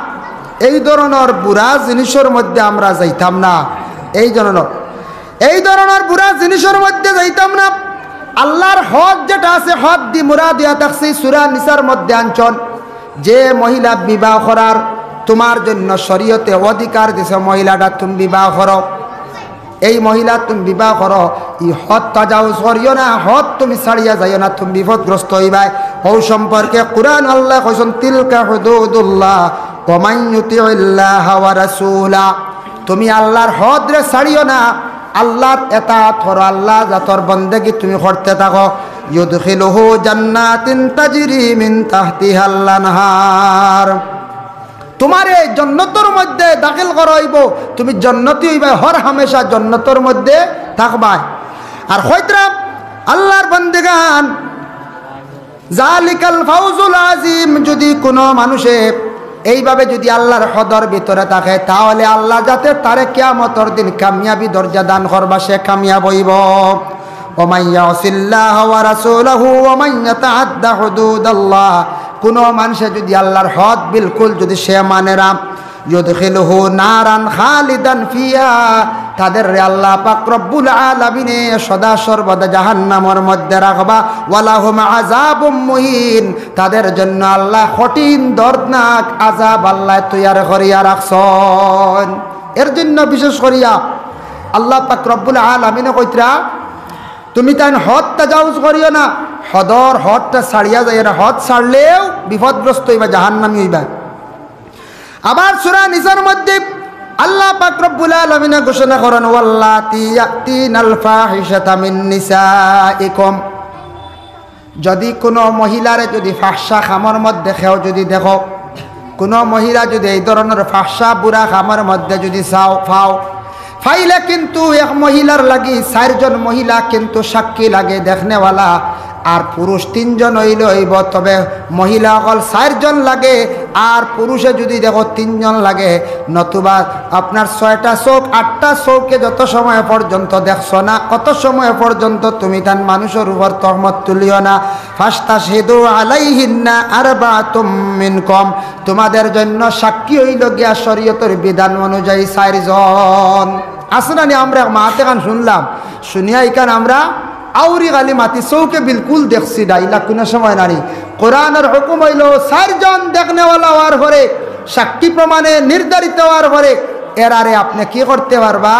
এই ধরনর বুরা জিনিসর মধ্যে আমরা যাইতাম না। এই ধরনর, এই ধরনর বুরা জিনিসর মধ্যে যাইতাম না। আল্লার হদ যেটা আছে, হদ দি মুরাদ অইয়া থাকছি, সূরা নিসার মধ্যে আনছইন, যে মহিলা বিবাহ করার তুমার জন্য শরীয়তে অধিকার দিছে, মহিলাটা তুমি বিবাহ করো। এই মহিলা তুমি বিবাহ করো, ই হদ তাজাউজ করিও না, হদ তুমি ছাড়িয়া যাইও না, তুমি বিপদগ্রস্ত অইবায়। অউ সম্পর্কে কোরআন আল্লায় কইছইন, "তিলকা হুদুদুল্লাহ, ওয়া মান ইউতিউল্লাহা ওয়া রাসূলা।" তুমি আল্লার হদরে ছাড়িও না, আল্লার এতাআত করো, আল্লার জাতর বন্দেগি তুমি করতে থাকো। ইউদখিলুহু জান্নাতিন তাজরি মিন তাহতিহাল আনহার। তুমারে জন্নতর মধ্যে দাখিল করা অইবো, তুমি জন্নতি অইবায়, হর হামেশা জন্নতর মধ্যে থাকবায়। আর কইতরা, আল্লার বন্দেগান, জালিকাল ফাউজুল আজিম, যুদি কুনু মানুষে এইভাবে যুদি আল্লার হদর ভিতরে থাকে, তাহলে আল্লা যাতে তারে কিয়ামতর দিন কামিয়াবি দরজা দান করবা, সে কামিয়াব অইবো। ওমান ইয়াসিল্লাহ ওয়া রাসূলাহু ওয়া মান ইয়াতাআদ্দা হুদুদাল্লাহ, কুনু মানষে যুদি আল্লার হদ বিলকুল যুদি সে মানে না, ইউদখিলহু নারান খালিদান ফিহা, তাদেররে আল্লা পাক রব্বুল আলামিনে সদা সর্বদা জাহান্নামর মধ্যে রাখবা। ওয়ালাহুম আযাবুম মুহিন, তাদের জন্য আল্লায় কঠিন দর্দনাক আযাব আল্লায় তৈয়ার করিয়া রাখছইন। এর জন্য বিশেষ করিয়া আল্লা পাক রব্বুল আলামিনে কইতরা, তুমি তাইন হদ তাজাউজ করিও না, হদর হদটা ছাড়িয়া যাইও না, হদ ছাড়লেউ বিপদগ্রস্ত অইবা, জাহান্নামী অইবা। আবার সূরা নিসার মধ্যে আল্লা পাক রব্বুল আলামিনে ঘোষণা করইন, ওয়াল্লাতি ইয়াতিনাল ফাহিশাতা মিন নিসাইকুম, যুদি কুনু মহিলারে যুদি ফাহশা কামর মধ্যে কেউ যুদি দেখো, কুনু মহিলা যুদি এই ধরনর ফাহশা বুরা কামর মধ্যে যুদি চাও, পাও, পাইলে কিন্তু এক মহিলার লাগি চাইরজন মহিলা কিন্তু সাক্ষী লাগে দেখনেওয়ালা, আর পুরুষ তিনজন অইলে অইবো, তবে মহিলা অকল চাইরজন লাগে, আর পুরুষে যুদি দেখো তিনজন লাগে, নতুবা আপনার ছয়টা চউখ, আটটা চউখে যত সময় পর্যন্ত দেখছো না, অত সময় পর্যন্ত তুমি তান মানুষর উপর তহমত তুলিও না। ফাস্তাশহিদু আলাইহিন্না আরবাআতুম মিনকুম, তোমাদের জন্য সাক্ষী অইলো গিয়া শরীয়তর বিধান অনুযায়ী চাইরজন। আছে না নি, আমরা এক মাত এখান শুনলাম, শুনিয়া ইখান আমরা আউরি খালি মাতি চউখে বিলকুল দেখছি না, ইলা কুনু সময় নানি। কোরআনর হুকুম অইলো চাইরজন দেখনেওয়ালা অওয়ার পরে, সাক্ষী প্রমাণে নির্ধারিত অওয়ার পরে এরারে আপনে কি করতে পারবা?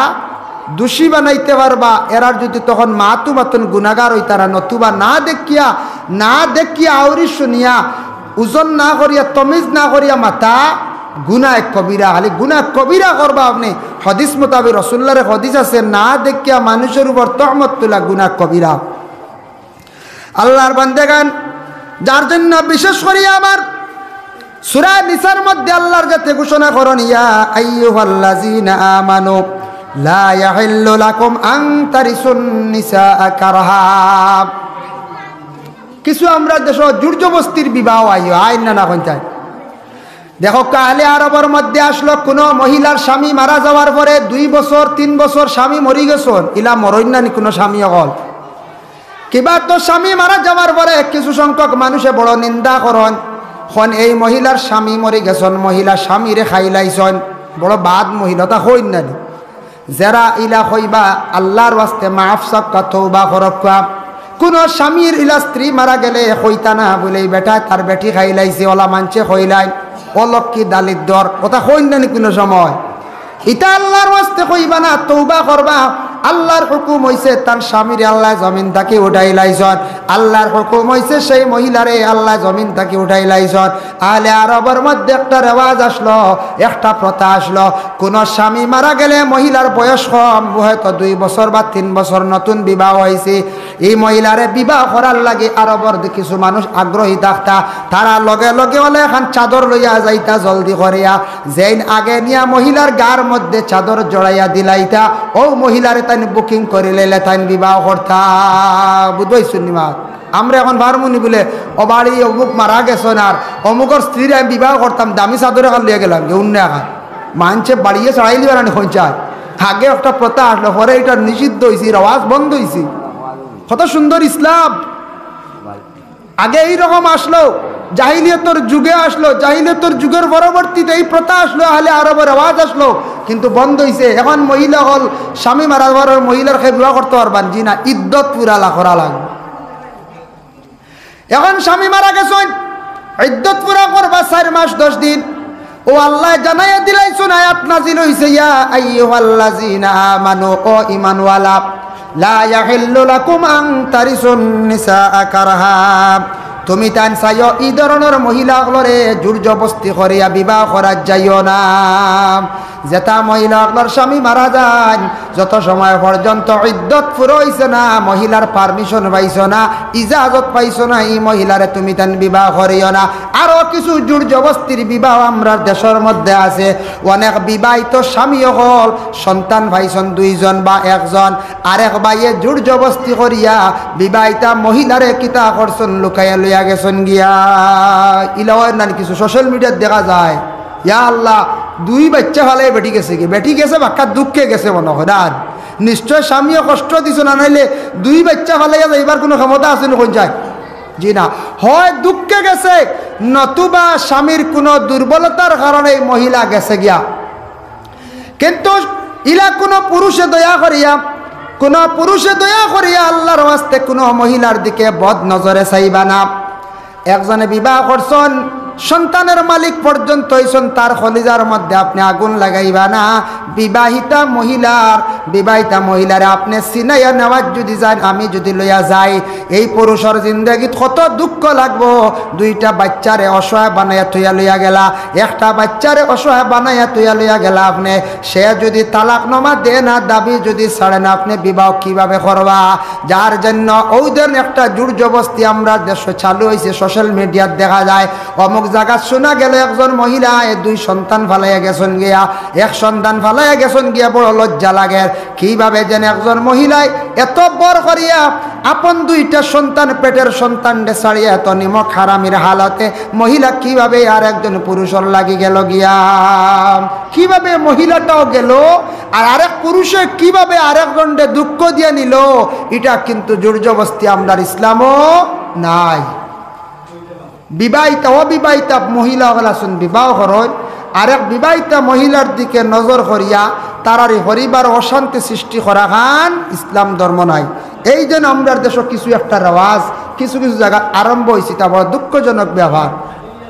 দোষী বানাইতে পারবা। এরার যুদি তখন মাতু মাতুন গুনাগার অইতা না, নতুবা না দেখিয়া, না দেখিয়া আউরি শুনিয়া, ওজন না করিয়া, তমিজ না করিয়া মাতা গুনায় কবিরা, খালি গুনায় কবিরা করবা আপনে। হাদিস মোতাবেক রসুলুল্লাহর হাদিস আছে, না দেখিয়া মানুষর উপর তহমত তুলা গুনায় কবিরা। আল্লার বান্দেগান, যার জন্য বিশেষ করি আমার সূরা নিসার মধ্যে আল্লার যাতে ঘোষণা করইন, ইয়া আইয়ুহাল্লাযীনা আমানু লা ইয়াহিল্লু লাকুম আন তারিসুন নিসা কারহা। কিছু আমরার দেশো জোর জবস্তির বিবাহ আইও, আইন না, না কইন চাই। দেখউক্কা, আহলে আরবর মধ্যে আছলো, কুনু মহিলার স্বামী মারা যাওয়ার পরে দুই বছর, তিন বছর স্বামী মরি গেছইন, ইলা মরইন না নি কুনু স্বামী অকল। কিবা তো স্বামী মারা যাওয়ার পরে কিছু সংখ্যক মানুষে বড় নিন্দা করইন, কইন, এই মহিলার স্বামী মরি গেছইন, মহিলা স্বামীরে খাইলাইছইন, বড় বাদ মহিলা, তা কইন না নি। যেরা ইলা কইবা, আল্লার ওয়াস্তে মাফ চাউক্কা, তওবা করউক্কা। কুনু স্বামীর ইলা স্ত্রী মারা গেলে কইতা না বুলে, ই বেটায় তার বেটি খাইলাইছে, অলা মানষে কইলাইন, অলক্ষী দালিদ্দর, কথা কইন না নি কুনু সময়। ইতা আল্লার ওয়াস্তে কইবা না, তওবা করবা। আল্লার হুকুম অইছে তান স্বামীরে আল্লায় জমিন থাকি উঠাইলাইছইন, আল্লার হুকুম অইছে সেই মহিলারে আল্লায় জমিন থাকি উঠাইলাইছইন। আহলে আরবর মধ্যে একটা রেওয়াজ আছলো, একটা প্রথা আছলো, কুনু স্বামী মারা গেলে মহিলার বয়স কম, হয়তো দুই বছর বা তিন বছর, নতুন বিবাহ অইছে, ই মহিলারে বিবাহ করার লাগি আরবর কিছু মানুষ আগ্রহী থাকতা, তারা লগে লগে অলা এখান চাদর লইয়া যাইতা জলদি করিয়া, যেইন আগে নিয়া মহিলার গার মধ্যে চাদর জড়াইয়া দিলাইতা, অউ মহিলারে তাইন booking করিলাইলে তাইন বিবাহ করতা। বুঝছইন নি মাত? আমরা এখন পারমু নি বুলে, ও বাড়ি অমুক মারা গেছইন আর অমুকর স্ত্রীরে আমি বিবাহ করতাম, দামি চাদর এখান লইয়া গেলাম গি, অন্য এখান। মানষে বাড়িয়ে ছাড়াইলিবার না নি কইন চাই। আগে একটা প্রথা আছলো, পরে ইটা নিষিদ্ধ অইছে, রেওয়াজ বন্ধ অইছে। কত সুন্দর ইসলাম। আগে ই রকম আছলো, জাহিলিয়তর যুগে আছলো, জাহিলিয়তর যুগর পরবর্তীতে ই প্রথা আছলো, আহলে আরবর রেওয়াজ আছলো, কিন্তু বন্ধ অইছে। এখন মহিলা অকল স্বামী মারা যাওয়ার পরে মহিলার কেউ বিবাহ করতা পারবা নি? জি না, ইদ্দত পুরা লা-, করা লাগবো। এখন স্বামী মারা গেছইন, ইদ্দত পুরা করবা চাইর মাস দশ দিন। অউ আল্লায় জানাইয়া দিলাইছইন, আয়াত নাজিল অইছে, ইয়া আইয়ুহাল্লাযীনা আমানু, ও ঈমানওয়ালা, লা ইয়াহিল্লু লাকুম আন তারিসুন নিসা কারহা, তুমি তাইন চাইও ই ধরনর মহিলা অকলরে জোর জবস্তি করিয়া বিবাহ করাত যাইও না। যেতা মহিলা অকলর স্বামী মারা যাইন, যত সময় পর্যন্ত ইদ্দত পুরা অইছে না, মহিলার পারমিশন পাইছো না, ইজাজত পাইছো না, ই মহিলারে তুমি তান বিবাহ করিও না। আরো কিছু জোর জবস্তির বিবাহ আমরার দেশর মধ্যে আছে। অনেক বিবাহিত স্বামী অকল সন্তান পাইছন দুইজন বা একজন, আরেক ভাইয়ে জোর জবস্তি করিয়া বিবাহিতা মহিলারে কিতা করছন, লুকাইয়া লইয়া গেছন গিয়া। ইলা অয় না নি কিছু social media-ত দেখা যায়। ইয়া আল্লাহ, দুই বাইচ্চা ফালাইয়া বেটি গেছে গি, বেটি গেছে বাক্কা দুঃখে গেছে মনো অয়। আর নিশ্চয় স্বামীয়ে কষ্ট দিছন, না নাইলে দুই বাইচ্চা ফালাইয়া যাইবার কুনু ক্ষমতা আছে নি কইন চাই? জি না, হয় দুঃখে গেছে, নতুবা স্বামীর কুনু দুর্বলতার কারণে এই মহিলা গেছে গিয়া। কিন্তু ইলা কুনু পুরুষে দয়া করিয়া, কুনু পুরুষে দয়া করিয়া আল্লাহর ওয়াস্তে কুনু মহিলার দিকে বদ নজরে চাইবা না। একজনে বিবাহ করছন, সন্তানের মালিক পর্যন্ত অইছন, তার কলিজার মধ্যে আপনে আগুন লাগাইবা না। বিবাহিতা মহিলার, বিবাহিতা মহিলারে আপনে ছিনাইয়া নেওয়াত যুদি যাইন, আমি যুদি লইয়া যাই, এই পুরুষর জিন্দেগিত কত দুঃখ লাগবো। দুইটা বাইচ্চারে অসহায় বানাইয়া থইয়া লইয়া গেলা, একটা বাইচ্চারে অসহায় বানাইয়া থইয়া লইয়া গেলা আপনে। সে যুদি তালাকনামা দেয় না, দাবি যুদি ছাড়ে না, আপনে বিবাহ কিভাবে করবা? যার জন্য অউ ধরন একটা জোর জবস্তি আমরার দেশো চালু অইছে, social media-ত দেখা যায়। অমুক জাগাত শুনা গেল একজন মহিলায় দুই সন্তান ফালাইয়া গেছন গিয়া, এক সন্তান ফালাইয়া গেছন গিয়া, বড় লজ্জা লাগের। কিভাবে যেন একজন মহিলায় এত বড় করিয়া আপন দুইটা সন্তান, পেটের সন্তানরে ছাড়িয়া এত নিমক হারামির হালতে মহিলা কিভাবে আর একজন পুরুষর লাগি গেল গিয়া? কিভাবে মহিলাটাও গেল, আর আরেক পুরুষে কিভাবে আরেকজনরে দুঃখ দিয়া নিল? ইটা কিন্তু জোর জবস্তি আমরার ইসলামো নাই। বিবাহিতা, অবিবাহিতা মহিলা অকল আছন, বিবাহ করইন, আরেক বিবাহিতা মহিলার দিকে নজর করিয়া তারার ই পরিবার অশান্তি সৃষ্টি করাখান ইসলাম ধর্ম নায়। এই জন্য আমরার দেশো কিছু একটা রেওয়াজ কিছু কিছু জাগাত আরম্ভ অইছে, ইটা বড় দুঃখজনক ব্যাপার।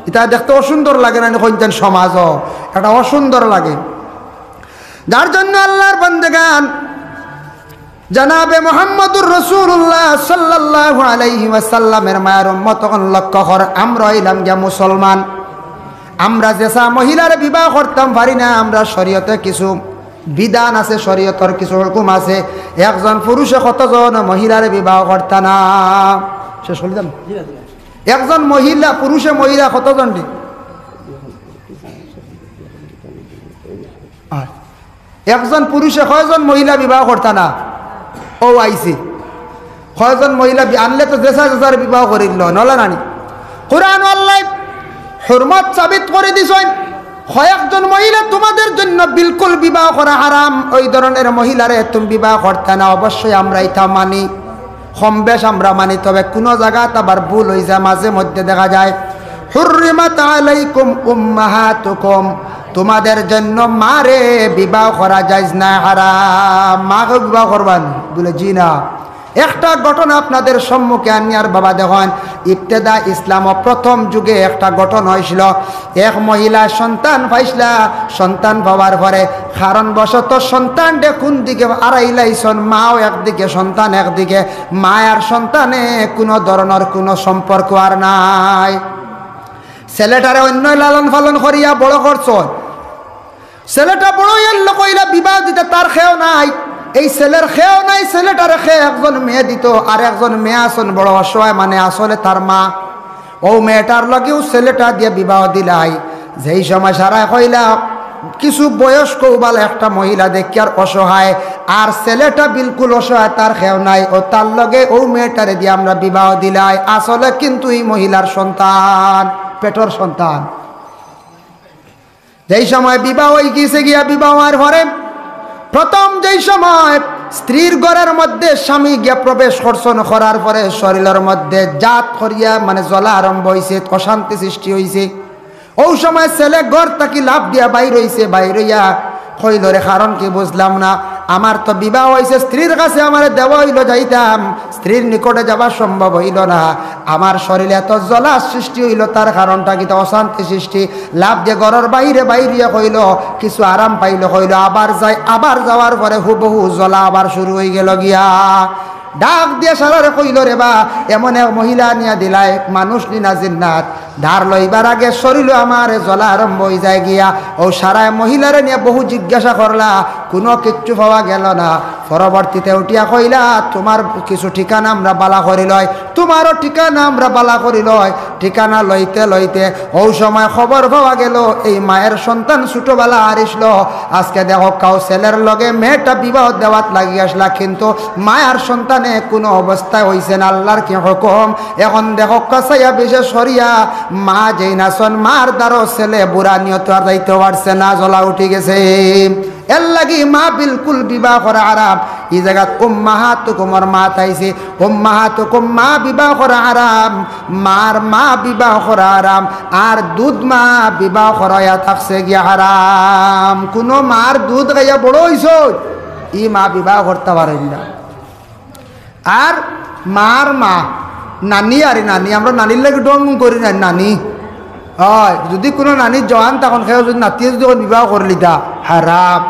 ইটা দেখতে অসুন্দর লাগে না নি? কইন চাইন সমাজো একটা অসুন্দর লাগে। যার জন্য আল্লাহর বান্দেগান, জনাবে মুহাম্মদুর রাসূলুল্লাহ সাল্লাল্লাহু আলাইহি ওয়াসাল্লামের মায়ার উম্মত অকল লক্ষ্য কর, আমরা অইলাম গিয়া মুসলমান। আমরা যেছা মহিলারে বিবাহ করতাম পারি না, আমরার শরীয়তে কিছু বিধান আছে, শরীয়তর কিছু হুকুম আছে। একজন পুরুষে কতজন মহিলারে বিবাহ করতা না? শেষ করি দিলাম। একজন মহিলা, পুরুষে মহিলা কতজন রে? আর একজন পুরুষে কয়জন মহিলা বিবাহ করতা না? অউ আইছে। কয়জন মহিলা বি-, আনলে তো যেছা যেছারে বিবাহ করিল, নলা নানি? কোরআন আল্লাহ হুরমত সাবিত করি দিছইন। কয়েকজন মহিলা তোমাদের জন্য বিলকুল বিবাহ করা হারাম, ওই ধরনের মহিলারে তুমি বিবাহ করতা না। অবশ্যই আমরা ইটা মানি, কম বেশ আমরা মানি, তবে কুনু জাগাত আবার ভুল অই যায়, মাঝে মধ্যে দেখা যায়, হুররিমাত আলাইকুম উম্মাহাতুকুম, তোমাদের জন্য মারে বিবাহ করা জায়েজ না, হারাম। মাকে বিবাহ করবা নি? বলে, জি না। একটা ঘটনা আপনাদের সম্মুখে আনিয়ার বাবা দেখইন, ইবতেদা ইসলামো প্রথম যুগে একটা ঘটনা অইছিল। এক মহিলা সন্তান পাইছলা, সন্তান পাওয়ার পরে কারণবশত সন্তানরে কুন দিকে আড়াইলাইছন, মাও একদিকে, সন্তান একদিকে, মা আর সন্তানে কুনু ধরনর কুনু সম্পর্ক আর নাই। ছেলেটারে অন্যয় লালন পালন করিয়া বড় করছন। ছেলেটা বড় অইয়া কইলা বিবাহ দিতা, তার কেউ নাই। এই ছেলের কেউ নাই, ছেলেটারে কে একজন মেয়ে দিত, আর একজন মেয়ে আছন বড় অসহায়, মানে আসলে তার মা। অউ মেয়েটার লগেউ ছেলেটা দিয়া বিবাহ দিলাই। যেই সময় সারায় কইলা, কিছু বয়স্ক উবালা একটা মহিলা দেখিয়ার অসহায়, আর ছেলেটা বিলকুল অসহায়, তার কেউ নাই, অউ তার লগে অউ মেয়েটারে দিয়া আমরা বিবাহ দিলাই। আসলে কিন্তু ই মহিলার সন্তান, পেটর সন্তান। যেই সময় বিবাহ অই গেছে গিয়া, বিবাহ অওয়ার পরে প্রথম যেই সময় স্ত্রীর ঘরর মধ্যে স্বামী গিয়া প্রবেশ করছন, করার পরে শরীলর মধ্যে জাত করিয়া মানে জ্বলা আরম্ভ অইছে, অশান্তি সৃষ্টি অইছে। অউ সময় ছেলে ঘর থাকি লাফ দিয়া বাইর অইছে, বাইর অইয়া কইল, "রে, কারণ কি বুঝলাম না, আমার তো বিবাহ অইছে, স্ত্রীর কাছে আমারে দেওয়া অইল যাইতাম, স্ত্রীর নিকটে যাওয়া সম্ভব অইল না, আমার শরীলে এত জ্বলা সৃষ্টি অইল, তার কারণটা কিতা?" অশান্তি সৃষ্টি। লাফ দিয়া ঘরর বাইরে বাইর অইয়া কইল, কিছু আরাম পাইল, কইল, "আবার যাই।" আবার যাওয়ার পরে হুবহু জ্বলা আবার শুরু অই গেল গিয়া। ডাক দিয়া সারারে কইল, "রে বা, এমন এক মহিলা আনিয়া দিলায়, মানুষ নি না জিন্নাত?" ধার লইবার আগে শরীল আমারে জ্বলা আরম্ভ অই যায় গিয়া। অউ সারায় মহিলারে নিয়া বহু জিজ্ঞাসা করলা, কুনু কিচ্ছু পাওয়া গেল না। পরবর্তীতে উঠিয়া কইলা, তুমার কিছু ঠিকানা আমরা বালা করি লই, তুমারও ঠিকানা আমরা বালা করি লই। ঠিকানা লইতে লইতে অউ সময় খবর পাওয়া গেল, এই মায়ের সন্তান ছোটবেলা হারাইছিল। আজকে দেখউক্কা, ছেলের লগে মেয়েটা বিবাহ দেওয়াত লাগি আসলা, কিন্তু মায়ার সন্তানে কুনু অবস্থায় অইছে না। আল্লার কি হুকুম? এখন দেখউক্কা চাইয়া, বিশেষ করিয়া মা যেইন আছইন, মার দ্বারো ছেলে বুরা নিয়ত আর যাইতে পারছে না, জ্বলা উঠি গেছে। এর লাগি মা বিলকুল বিবাহ করা হারাম। ই জাগাত উম্মাহাতুকুমর মা আইছে। উম্মাহাতুকুম, মা বিবাহ করা হারাম, মার মা বিবাহ করা হারাম, আর দুধ মা বিবাহ করা অইয়া থাকছে গিয়া হারাম। কুনু মার দুধ খাইয়া বড় অইছইন, ই মা বিবাহ করতা পারইন না। আর মার মা, নানি, আরে নানি, আমরা নানির লাগি ঢং করি না, নানি। অয়, যুদি কুনু নানি জোয়ান তখন কেউ যুদি নাতিয়ে যুদি অখন বিবাহ করিলিতা, হারাম।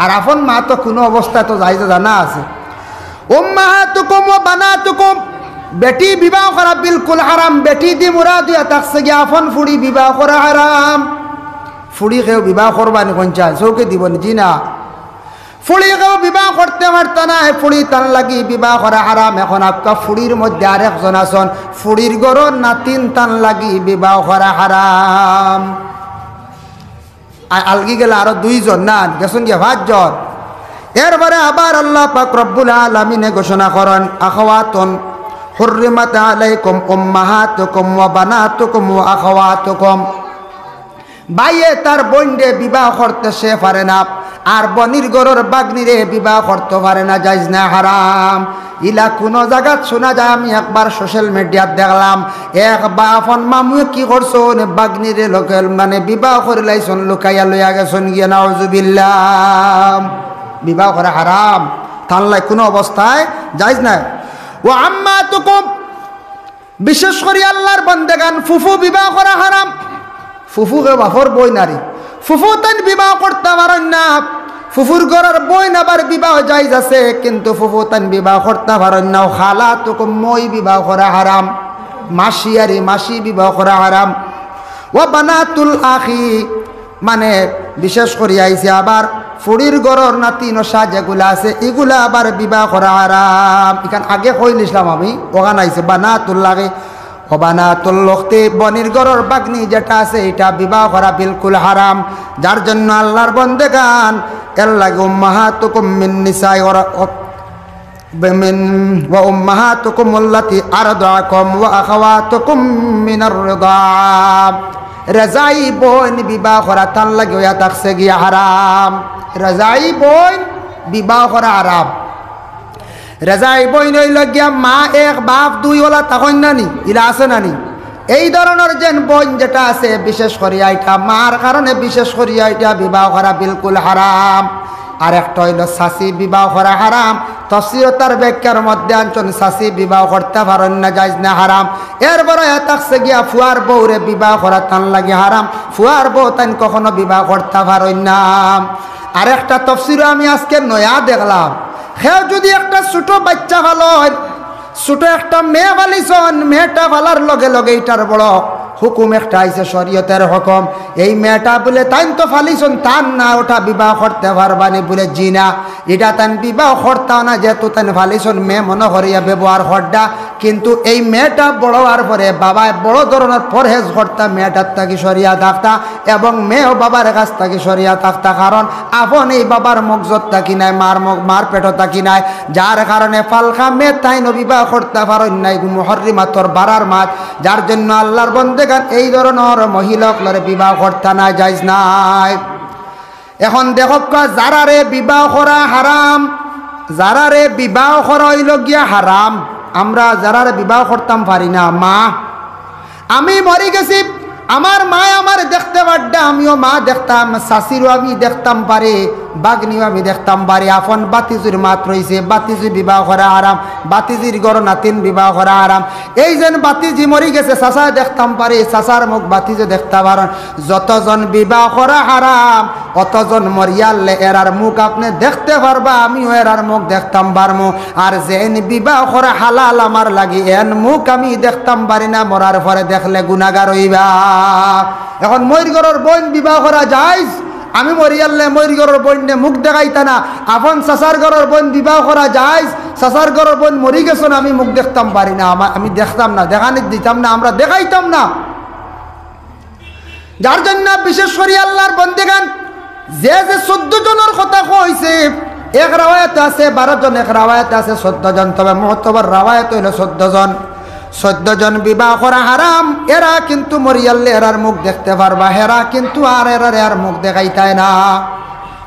আর আপন মা তো কুনু অবস্থায় তো জায়েজ জানা আছে। উম্মাহাতুকুম ওয়া বানাতুকুম, বেটি বিবাহ করা বিলকুল হারাম। বেটি দি মুরাদ অইয়া থাকছে গিয়া আপন ফুড়ি বিবাহ করা হারাম। ফুড়ি কেউ বিবাহ করবা নি কইন চায়, চউখে দিবো নি? জি না। ফুড়ি কেউ বিবাহ করতে পারতা নায়, ফুড়ি তান লাগি বিবাহ করা হারাম। এখন আপকা ফুড়ির মধ্যে আরেকজন আছইন, ফুড়ির ঘরর নাতিন তান লাগি বিবাহ করা হারাম। আ-, আলগি গেলা আরো দুইজন, না, গেছইন গিয়া পাঁচজন। এরপরে আবার আল্লাহ পাক রব্বুল আলামিনে ঘোষণা করইন, আখাওয়াতুন, হুররিমাত আলাইকুম উম্মাহাতুকুম ওয়া বানাতুকুম ওয়া আখাওয়াতুকুম। ভাইয়ে তার বইনরে বিবাহ করতে সে পারে না, আর বইনর ঘরর ভাগ্নিরে বিবাহ করতে পারে না, জায়েজ না, হারাম। ইলা কুনু জাগাত শুনা যায়? আমি একবার social mediaত দেখলাম, এক বা আপন মামুয়ে কি করছইন, ভাগ্নিরে লগে মানে বিবাহ করিলাইছইন, লুকাইয়া লইয়া গেছইন গিয়া, নাউজুবিল্লাহ। বিবাহ করা হারাম, তান লাগি কুনু অবস্থায় জায়েজ নায়। ওয়া আম্মাতুকুম, বিশেষ করি আল্লার বন্দেগান, ফুফু বিবাহ করা হারাম। ফুফু কেউ বাপর বইন নারে, ফুফু তাইন বিবাহ করতা পারইন না। ফুফুর ঘরর বইন আবার বিবাহ জায়েজ আছে, কিন্তু ফুফু তাইন বিবাহ করতা পারইন না। ওয়া খালাতুকুম, মই বিবাহ করা হারাম। মাসি, আরে মাসি বিবাহ করা হারাম। ওয়া বানাতুল আখি, মানে বিশেষ করি আইছে আবার ফুড়ির ঘরর নাতি নশা যেগুলা আছে, ইগুলা আবার বিবাহ করা হারাম। ইখান আগে কইলিছলাম আমি, অখান আইছে বানাতুল আখি। ওয়া বানাতুল উখতি, বইনর ঘরর ভাগ্নি যেটা আছে, ইটা বিবাহ করা বিলকুল হারাম। যার জন্য আল্লার বন্দেগান, এর লাগি উম্মাহাতুকুম মিন নিসাই ওয়া, ওয়া, মিন, ওয়া উম্মাহাতুকুমুল্লাতি আরদাকুম ওয়া আখাওয়াতুকুম মিনার রিদা। রেজাই বইন বিবাহ করা তান লাগি অইয়া থাকছে গিয়া হারাম। রেজাই বইন বিবাহ করা হারাম। রেজাই বইন অইলো গিয়া মা এক বাপ দুই ওলা, তখন নানি, ইলা আছে নানি? এই ধরনর যেন বইন যেটা আছে, বিশেষ করিয়া ইটা মার কারণে বিশেষ করিয়া ইটা বিবাহ করা বিলকুল হারাম। আর একটা অইলো চাচি বিবাহ করা হারাম। তফসিরো তার ব্যাখ্যার মধ্যে আনছইন চাচি বিবাহ করতা পারইন না, জায়েজ না, হারাম। এরপরে অইয়া থাকছে গিয়া ফুয়ার বউরে বিবাহ করা তান লাগি হারাম। ফুয়ার বউ তাইন কখনো বিবাহ করতা পারইন না। আরেকটা তফসিরো আমি আজকে নয়া দেখলাম, কেউ যুদি একটা ছোট বাইচ্চা পালইন, ছোট একটা মেয়ে পালিছইন, মেয়েটা পালার লগে লগে ইটার বড় হুকুম একটা আইছে, শরীয়তের হুকুম। এই মেয়েটা বুলে তাইন তো পালিছইন, তার না, ওটা বিবাহ করতা পারবা নি? বুলে, জি না, ইটা তাইন বিবাহ করতা না, যেহেতু তাইন পালিছইন, মেয়ে মনো করিয়া ব্যবহার কররা। কিন্তু এই মেয়েটা বড় অওয়ার পরে বাবায় বড় ধরনর পরহেজ করতা, মেয়েটার থাকি সরিয়া থাকতা, এবং মেয়েও বাবার কাছ থাকি সরিয়া থাকতা, কারণ আপন এই বাবার মগজত থাকি নায়, মার মগ-, মার পেটো থাকি নায়, যার কারণে ফালকা মেয়ে তাইন বিবাহ করতা পারইন না, ইগু মুহররিমাতর বারার মাত, যার জন্য আল্লার বন্দেগান এই ধরনর মহিলা অকলরে বিবাহ করতা নায়, জায়েজ নায়। এখন দেখউক্কা, যারারে বিবাহ করা হারাম, যারারে বিবাহ করা অইলো গিয়া হারাম, আমরা যারারে বিবাহ করতাম পারি না, মা, আমি মরি গেছি, আমার মায় আমারে দেখতে পাররা, আমিও মা দেখতাম, চাচিরও আমি দেখতাম পারি, ভাগ্নিও আমি দেখতাম পারি, আপন ভাতিজির মাত রইছে, ভাতিজি বিবাহ করা হারাম, ভাতিজির ঘরো নাতিন বিবাহ করা হারাম। এই যেন ভাতিজি মরি গেছে, চাচায় দেখতাম পারি, চাচার মুখ ভাতিজে দেখতা পারইন। যতজন বিবাহ করা হারাম, অতজন মরিয়ারলে এরার মুখ আপনে দেখতে পারবা, আমিও এরার মুখ দেখতাম পারমু। আর যেইন বিবাহ করা হালাল আমার লাগি, এন মুখ আমি দেখতাম পারি না, মরার পরে দেখলে গুনাগার অইবা। এখন মইর ঘরর বইন বিবাহ করা জায়েজ, আমি মরিয়ারলে মইর ঘরর বইনরে মুখ দেখাইতা না। আপন চাচার ঘরর বইন বিবাহ করা জায়েজ, চাচার ঘরর বইন মরি গেছইন, আমি মুখ দেখতাম পারি না, আমা-, আমি দেখতাম না, দেখানি দিতাম না, আমরা দেখাইতাম না। যার জন্য বিশেষ করি আল্লার বন্দেগান, যে যে চৌদ্দ জনর কথা কইছে, এক রাওয়ায়াত আছে বারো জন, এক রাওয়ায়াত আছে চৌদ্দ জন, তবে মুহতবর রাওয়ায়াত অইলো চৌদ্দ জন। চৌদ্দ জন বিবাহ করা হারাম, এরা কিন্তু মরিয়ারলে এরার মুখ দেখতে পারবা, হেরা কিন্তু আর এরারে আর মুখ দেখাইতায় না।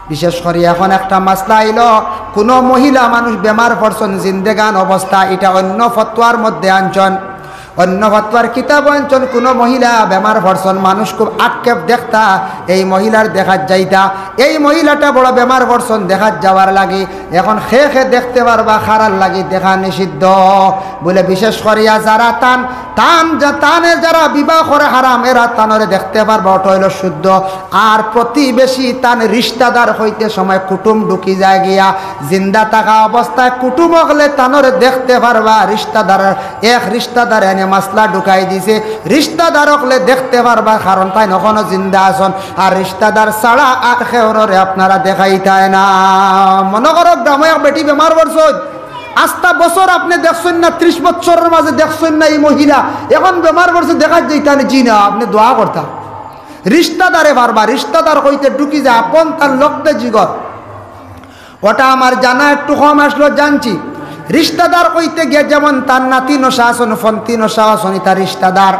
বিশেষ করি এখন একটা মাসলা আইলো, কুনু মহিলা মানুষ বেমার পড়ছইন, জিন্দেগান অবস্থা, ইটা অন্য ফতোয়ার মধ্যে আনছইন, অন্য ফতোয়ার কিতাব আনছইন, কুনু মহিলা বেমার পড়ছইন, মানুষ খুব আক্ষেপ দেখতা, এই মহিলার দেখাত যাইতা, এই মহিলাটা বড় বেমার পড়ছইন, দেখাত যাওয়ার লাগি। এখন কে কে দেখতে পারবা, কারার লাগি দেখা নিষিদ্ধ। বলে বিশেষ করিয়া যারা তান, তান যা-, তানে যারা বিবাহ করা হারাম, এরা তানরে দেখতে পারবা, ওটা অইলো শুদ্ধ। আর প্রতিবেশী তান রিশতাদার অইতে সময় কুটুম ঢুকি যায় গিয়া, জিন্দা থাকা অবস্থায় কুটুম অকলে তানরে দেখতে পারবা, রিশতাদার এক রিশতাদার এনে মাসলা ঢুকাই দিছে, রিশতাদার অকলে দেখতে পারবা, কারণ তাইন অখনো জিন্দা আছইন। আর রিশতাদার ছাড়া আর কেউররে আপনারা দেখাইতায় না। মনো করো, গ্রামো এক বেটি বেমার পড়ছইন, আস্তা বছর আপনে দেখছইন না, ত্রিশ বছরর মাঝে দেখছইন না ই মহিলা, এখন বেমার পড়ছে, দেখাত যাইতা নি? জি না, আপনে দোয়া করতা। রিশতাদারে পারবা, রিশতাদার অইতে ঢুকি যায়, আপন তার লক্তে জিগর। ওটা আমার জানা একটু কম আসলো, জানছি। রিশতাদার অইতে গিয়া যেমন তার নাতি নশা আছইন, ফন্তি নশা আছইন, ইতা রিশতাদার।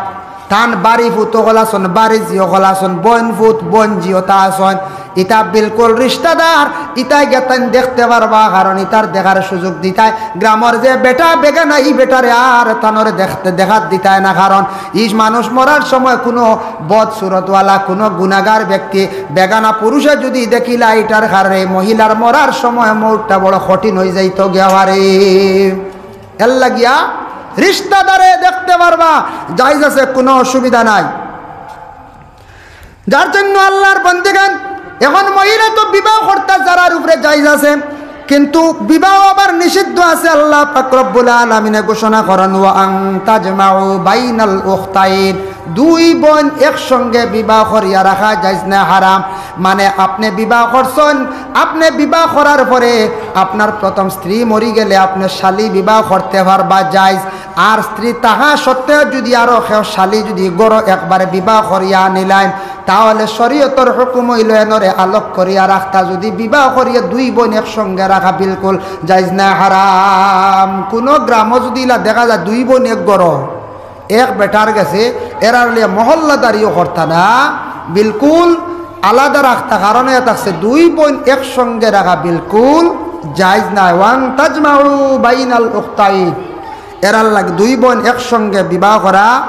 তান বাড়ি ফুত অকল আছইন, বাড়ি জি অকল আছইন, বইন ফুত, বইন জি ওতা আছইন, ইতা বিলকুল রিশতাদার। ইতায় গিয়া তাইন দেখতে পারবা, কারণ ইতার দেখার সুযোগ দিতায়। গ্রামর যে বেটা বেগানা, ই বেটারে আর তানরে দেখতে, দেখাত দিতায় না, কারণ ই মানুষ মরার সময় কুনু বদ সুরতওয়ালা, কুনু গুনাগার ব্যক্তি, বেগানা পুরুষে যুদি দেখিলা ইটার কারণে মহিলার মরার সময় মউতটা বড় কঠিন অইযাইতো গিয়া পারে। এর লাগিয়া রিশতাদারে দেখতে পারবা, জায়েজ আছে, কুনু অসুবিধা নাই। যার জন্য আল্লার বন্দেগান, এখন মহিলা তো বিবাহ করতা যারার উপরে জায়েজ আছে, কিন্তু বিবাহ আবার নিষিদ্ধ আছে। আল্লা পাক রব্বুল আলামিনে ঘোষণা করইন, "ওয়া আন তাজমাউ বাইনাল উখতাইন", দুই বইন একসঙ্গে বিবাহ করিয়া রাখা জায়েজ না, হারাম। মানে, আপনে বিবাহ করছইন, আপনে বিবাহ করার পরে আপনার প্রথম স্ত্রী মরি গেলে আপনে শালি বিবাহ করতে পারবা, জায়েজ। আর স্ত্রী থাকা সত্ত্বেও যুদি আরো কেউ শালি যুদি ঘরো একবারে বিবাহ করিয়া আনিলাইন, তাহলে শরীয়তর হুকুম অইলো এনরে আলগ করিয়া রাখতা। যুদি বিবাহ করিয়া দুই বইন একসঙ্গে রাখা বিলকুল জায়েজ না, হারাম। কুনু গ্রামো যুদি ইলা দেখা যায় দুই বইন এক ঘরো, এক বেটার গেছে, এরার লিয়া মহল্লাদারিও করতা না, বিলকুল আলাদা রাখতা। কারণ ইয়া থাকছে দুই বইন একসঙ্গে রাখা বিলকুল জায়েজ নায়। "ওয়ান তাজমাউ বাইনাল উখতাইন", এরার লাগি দুই বইন একসঙ্গে বিবাহ করা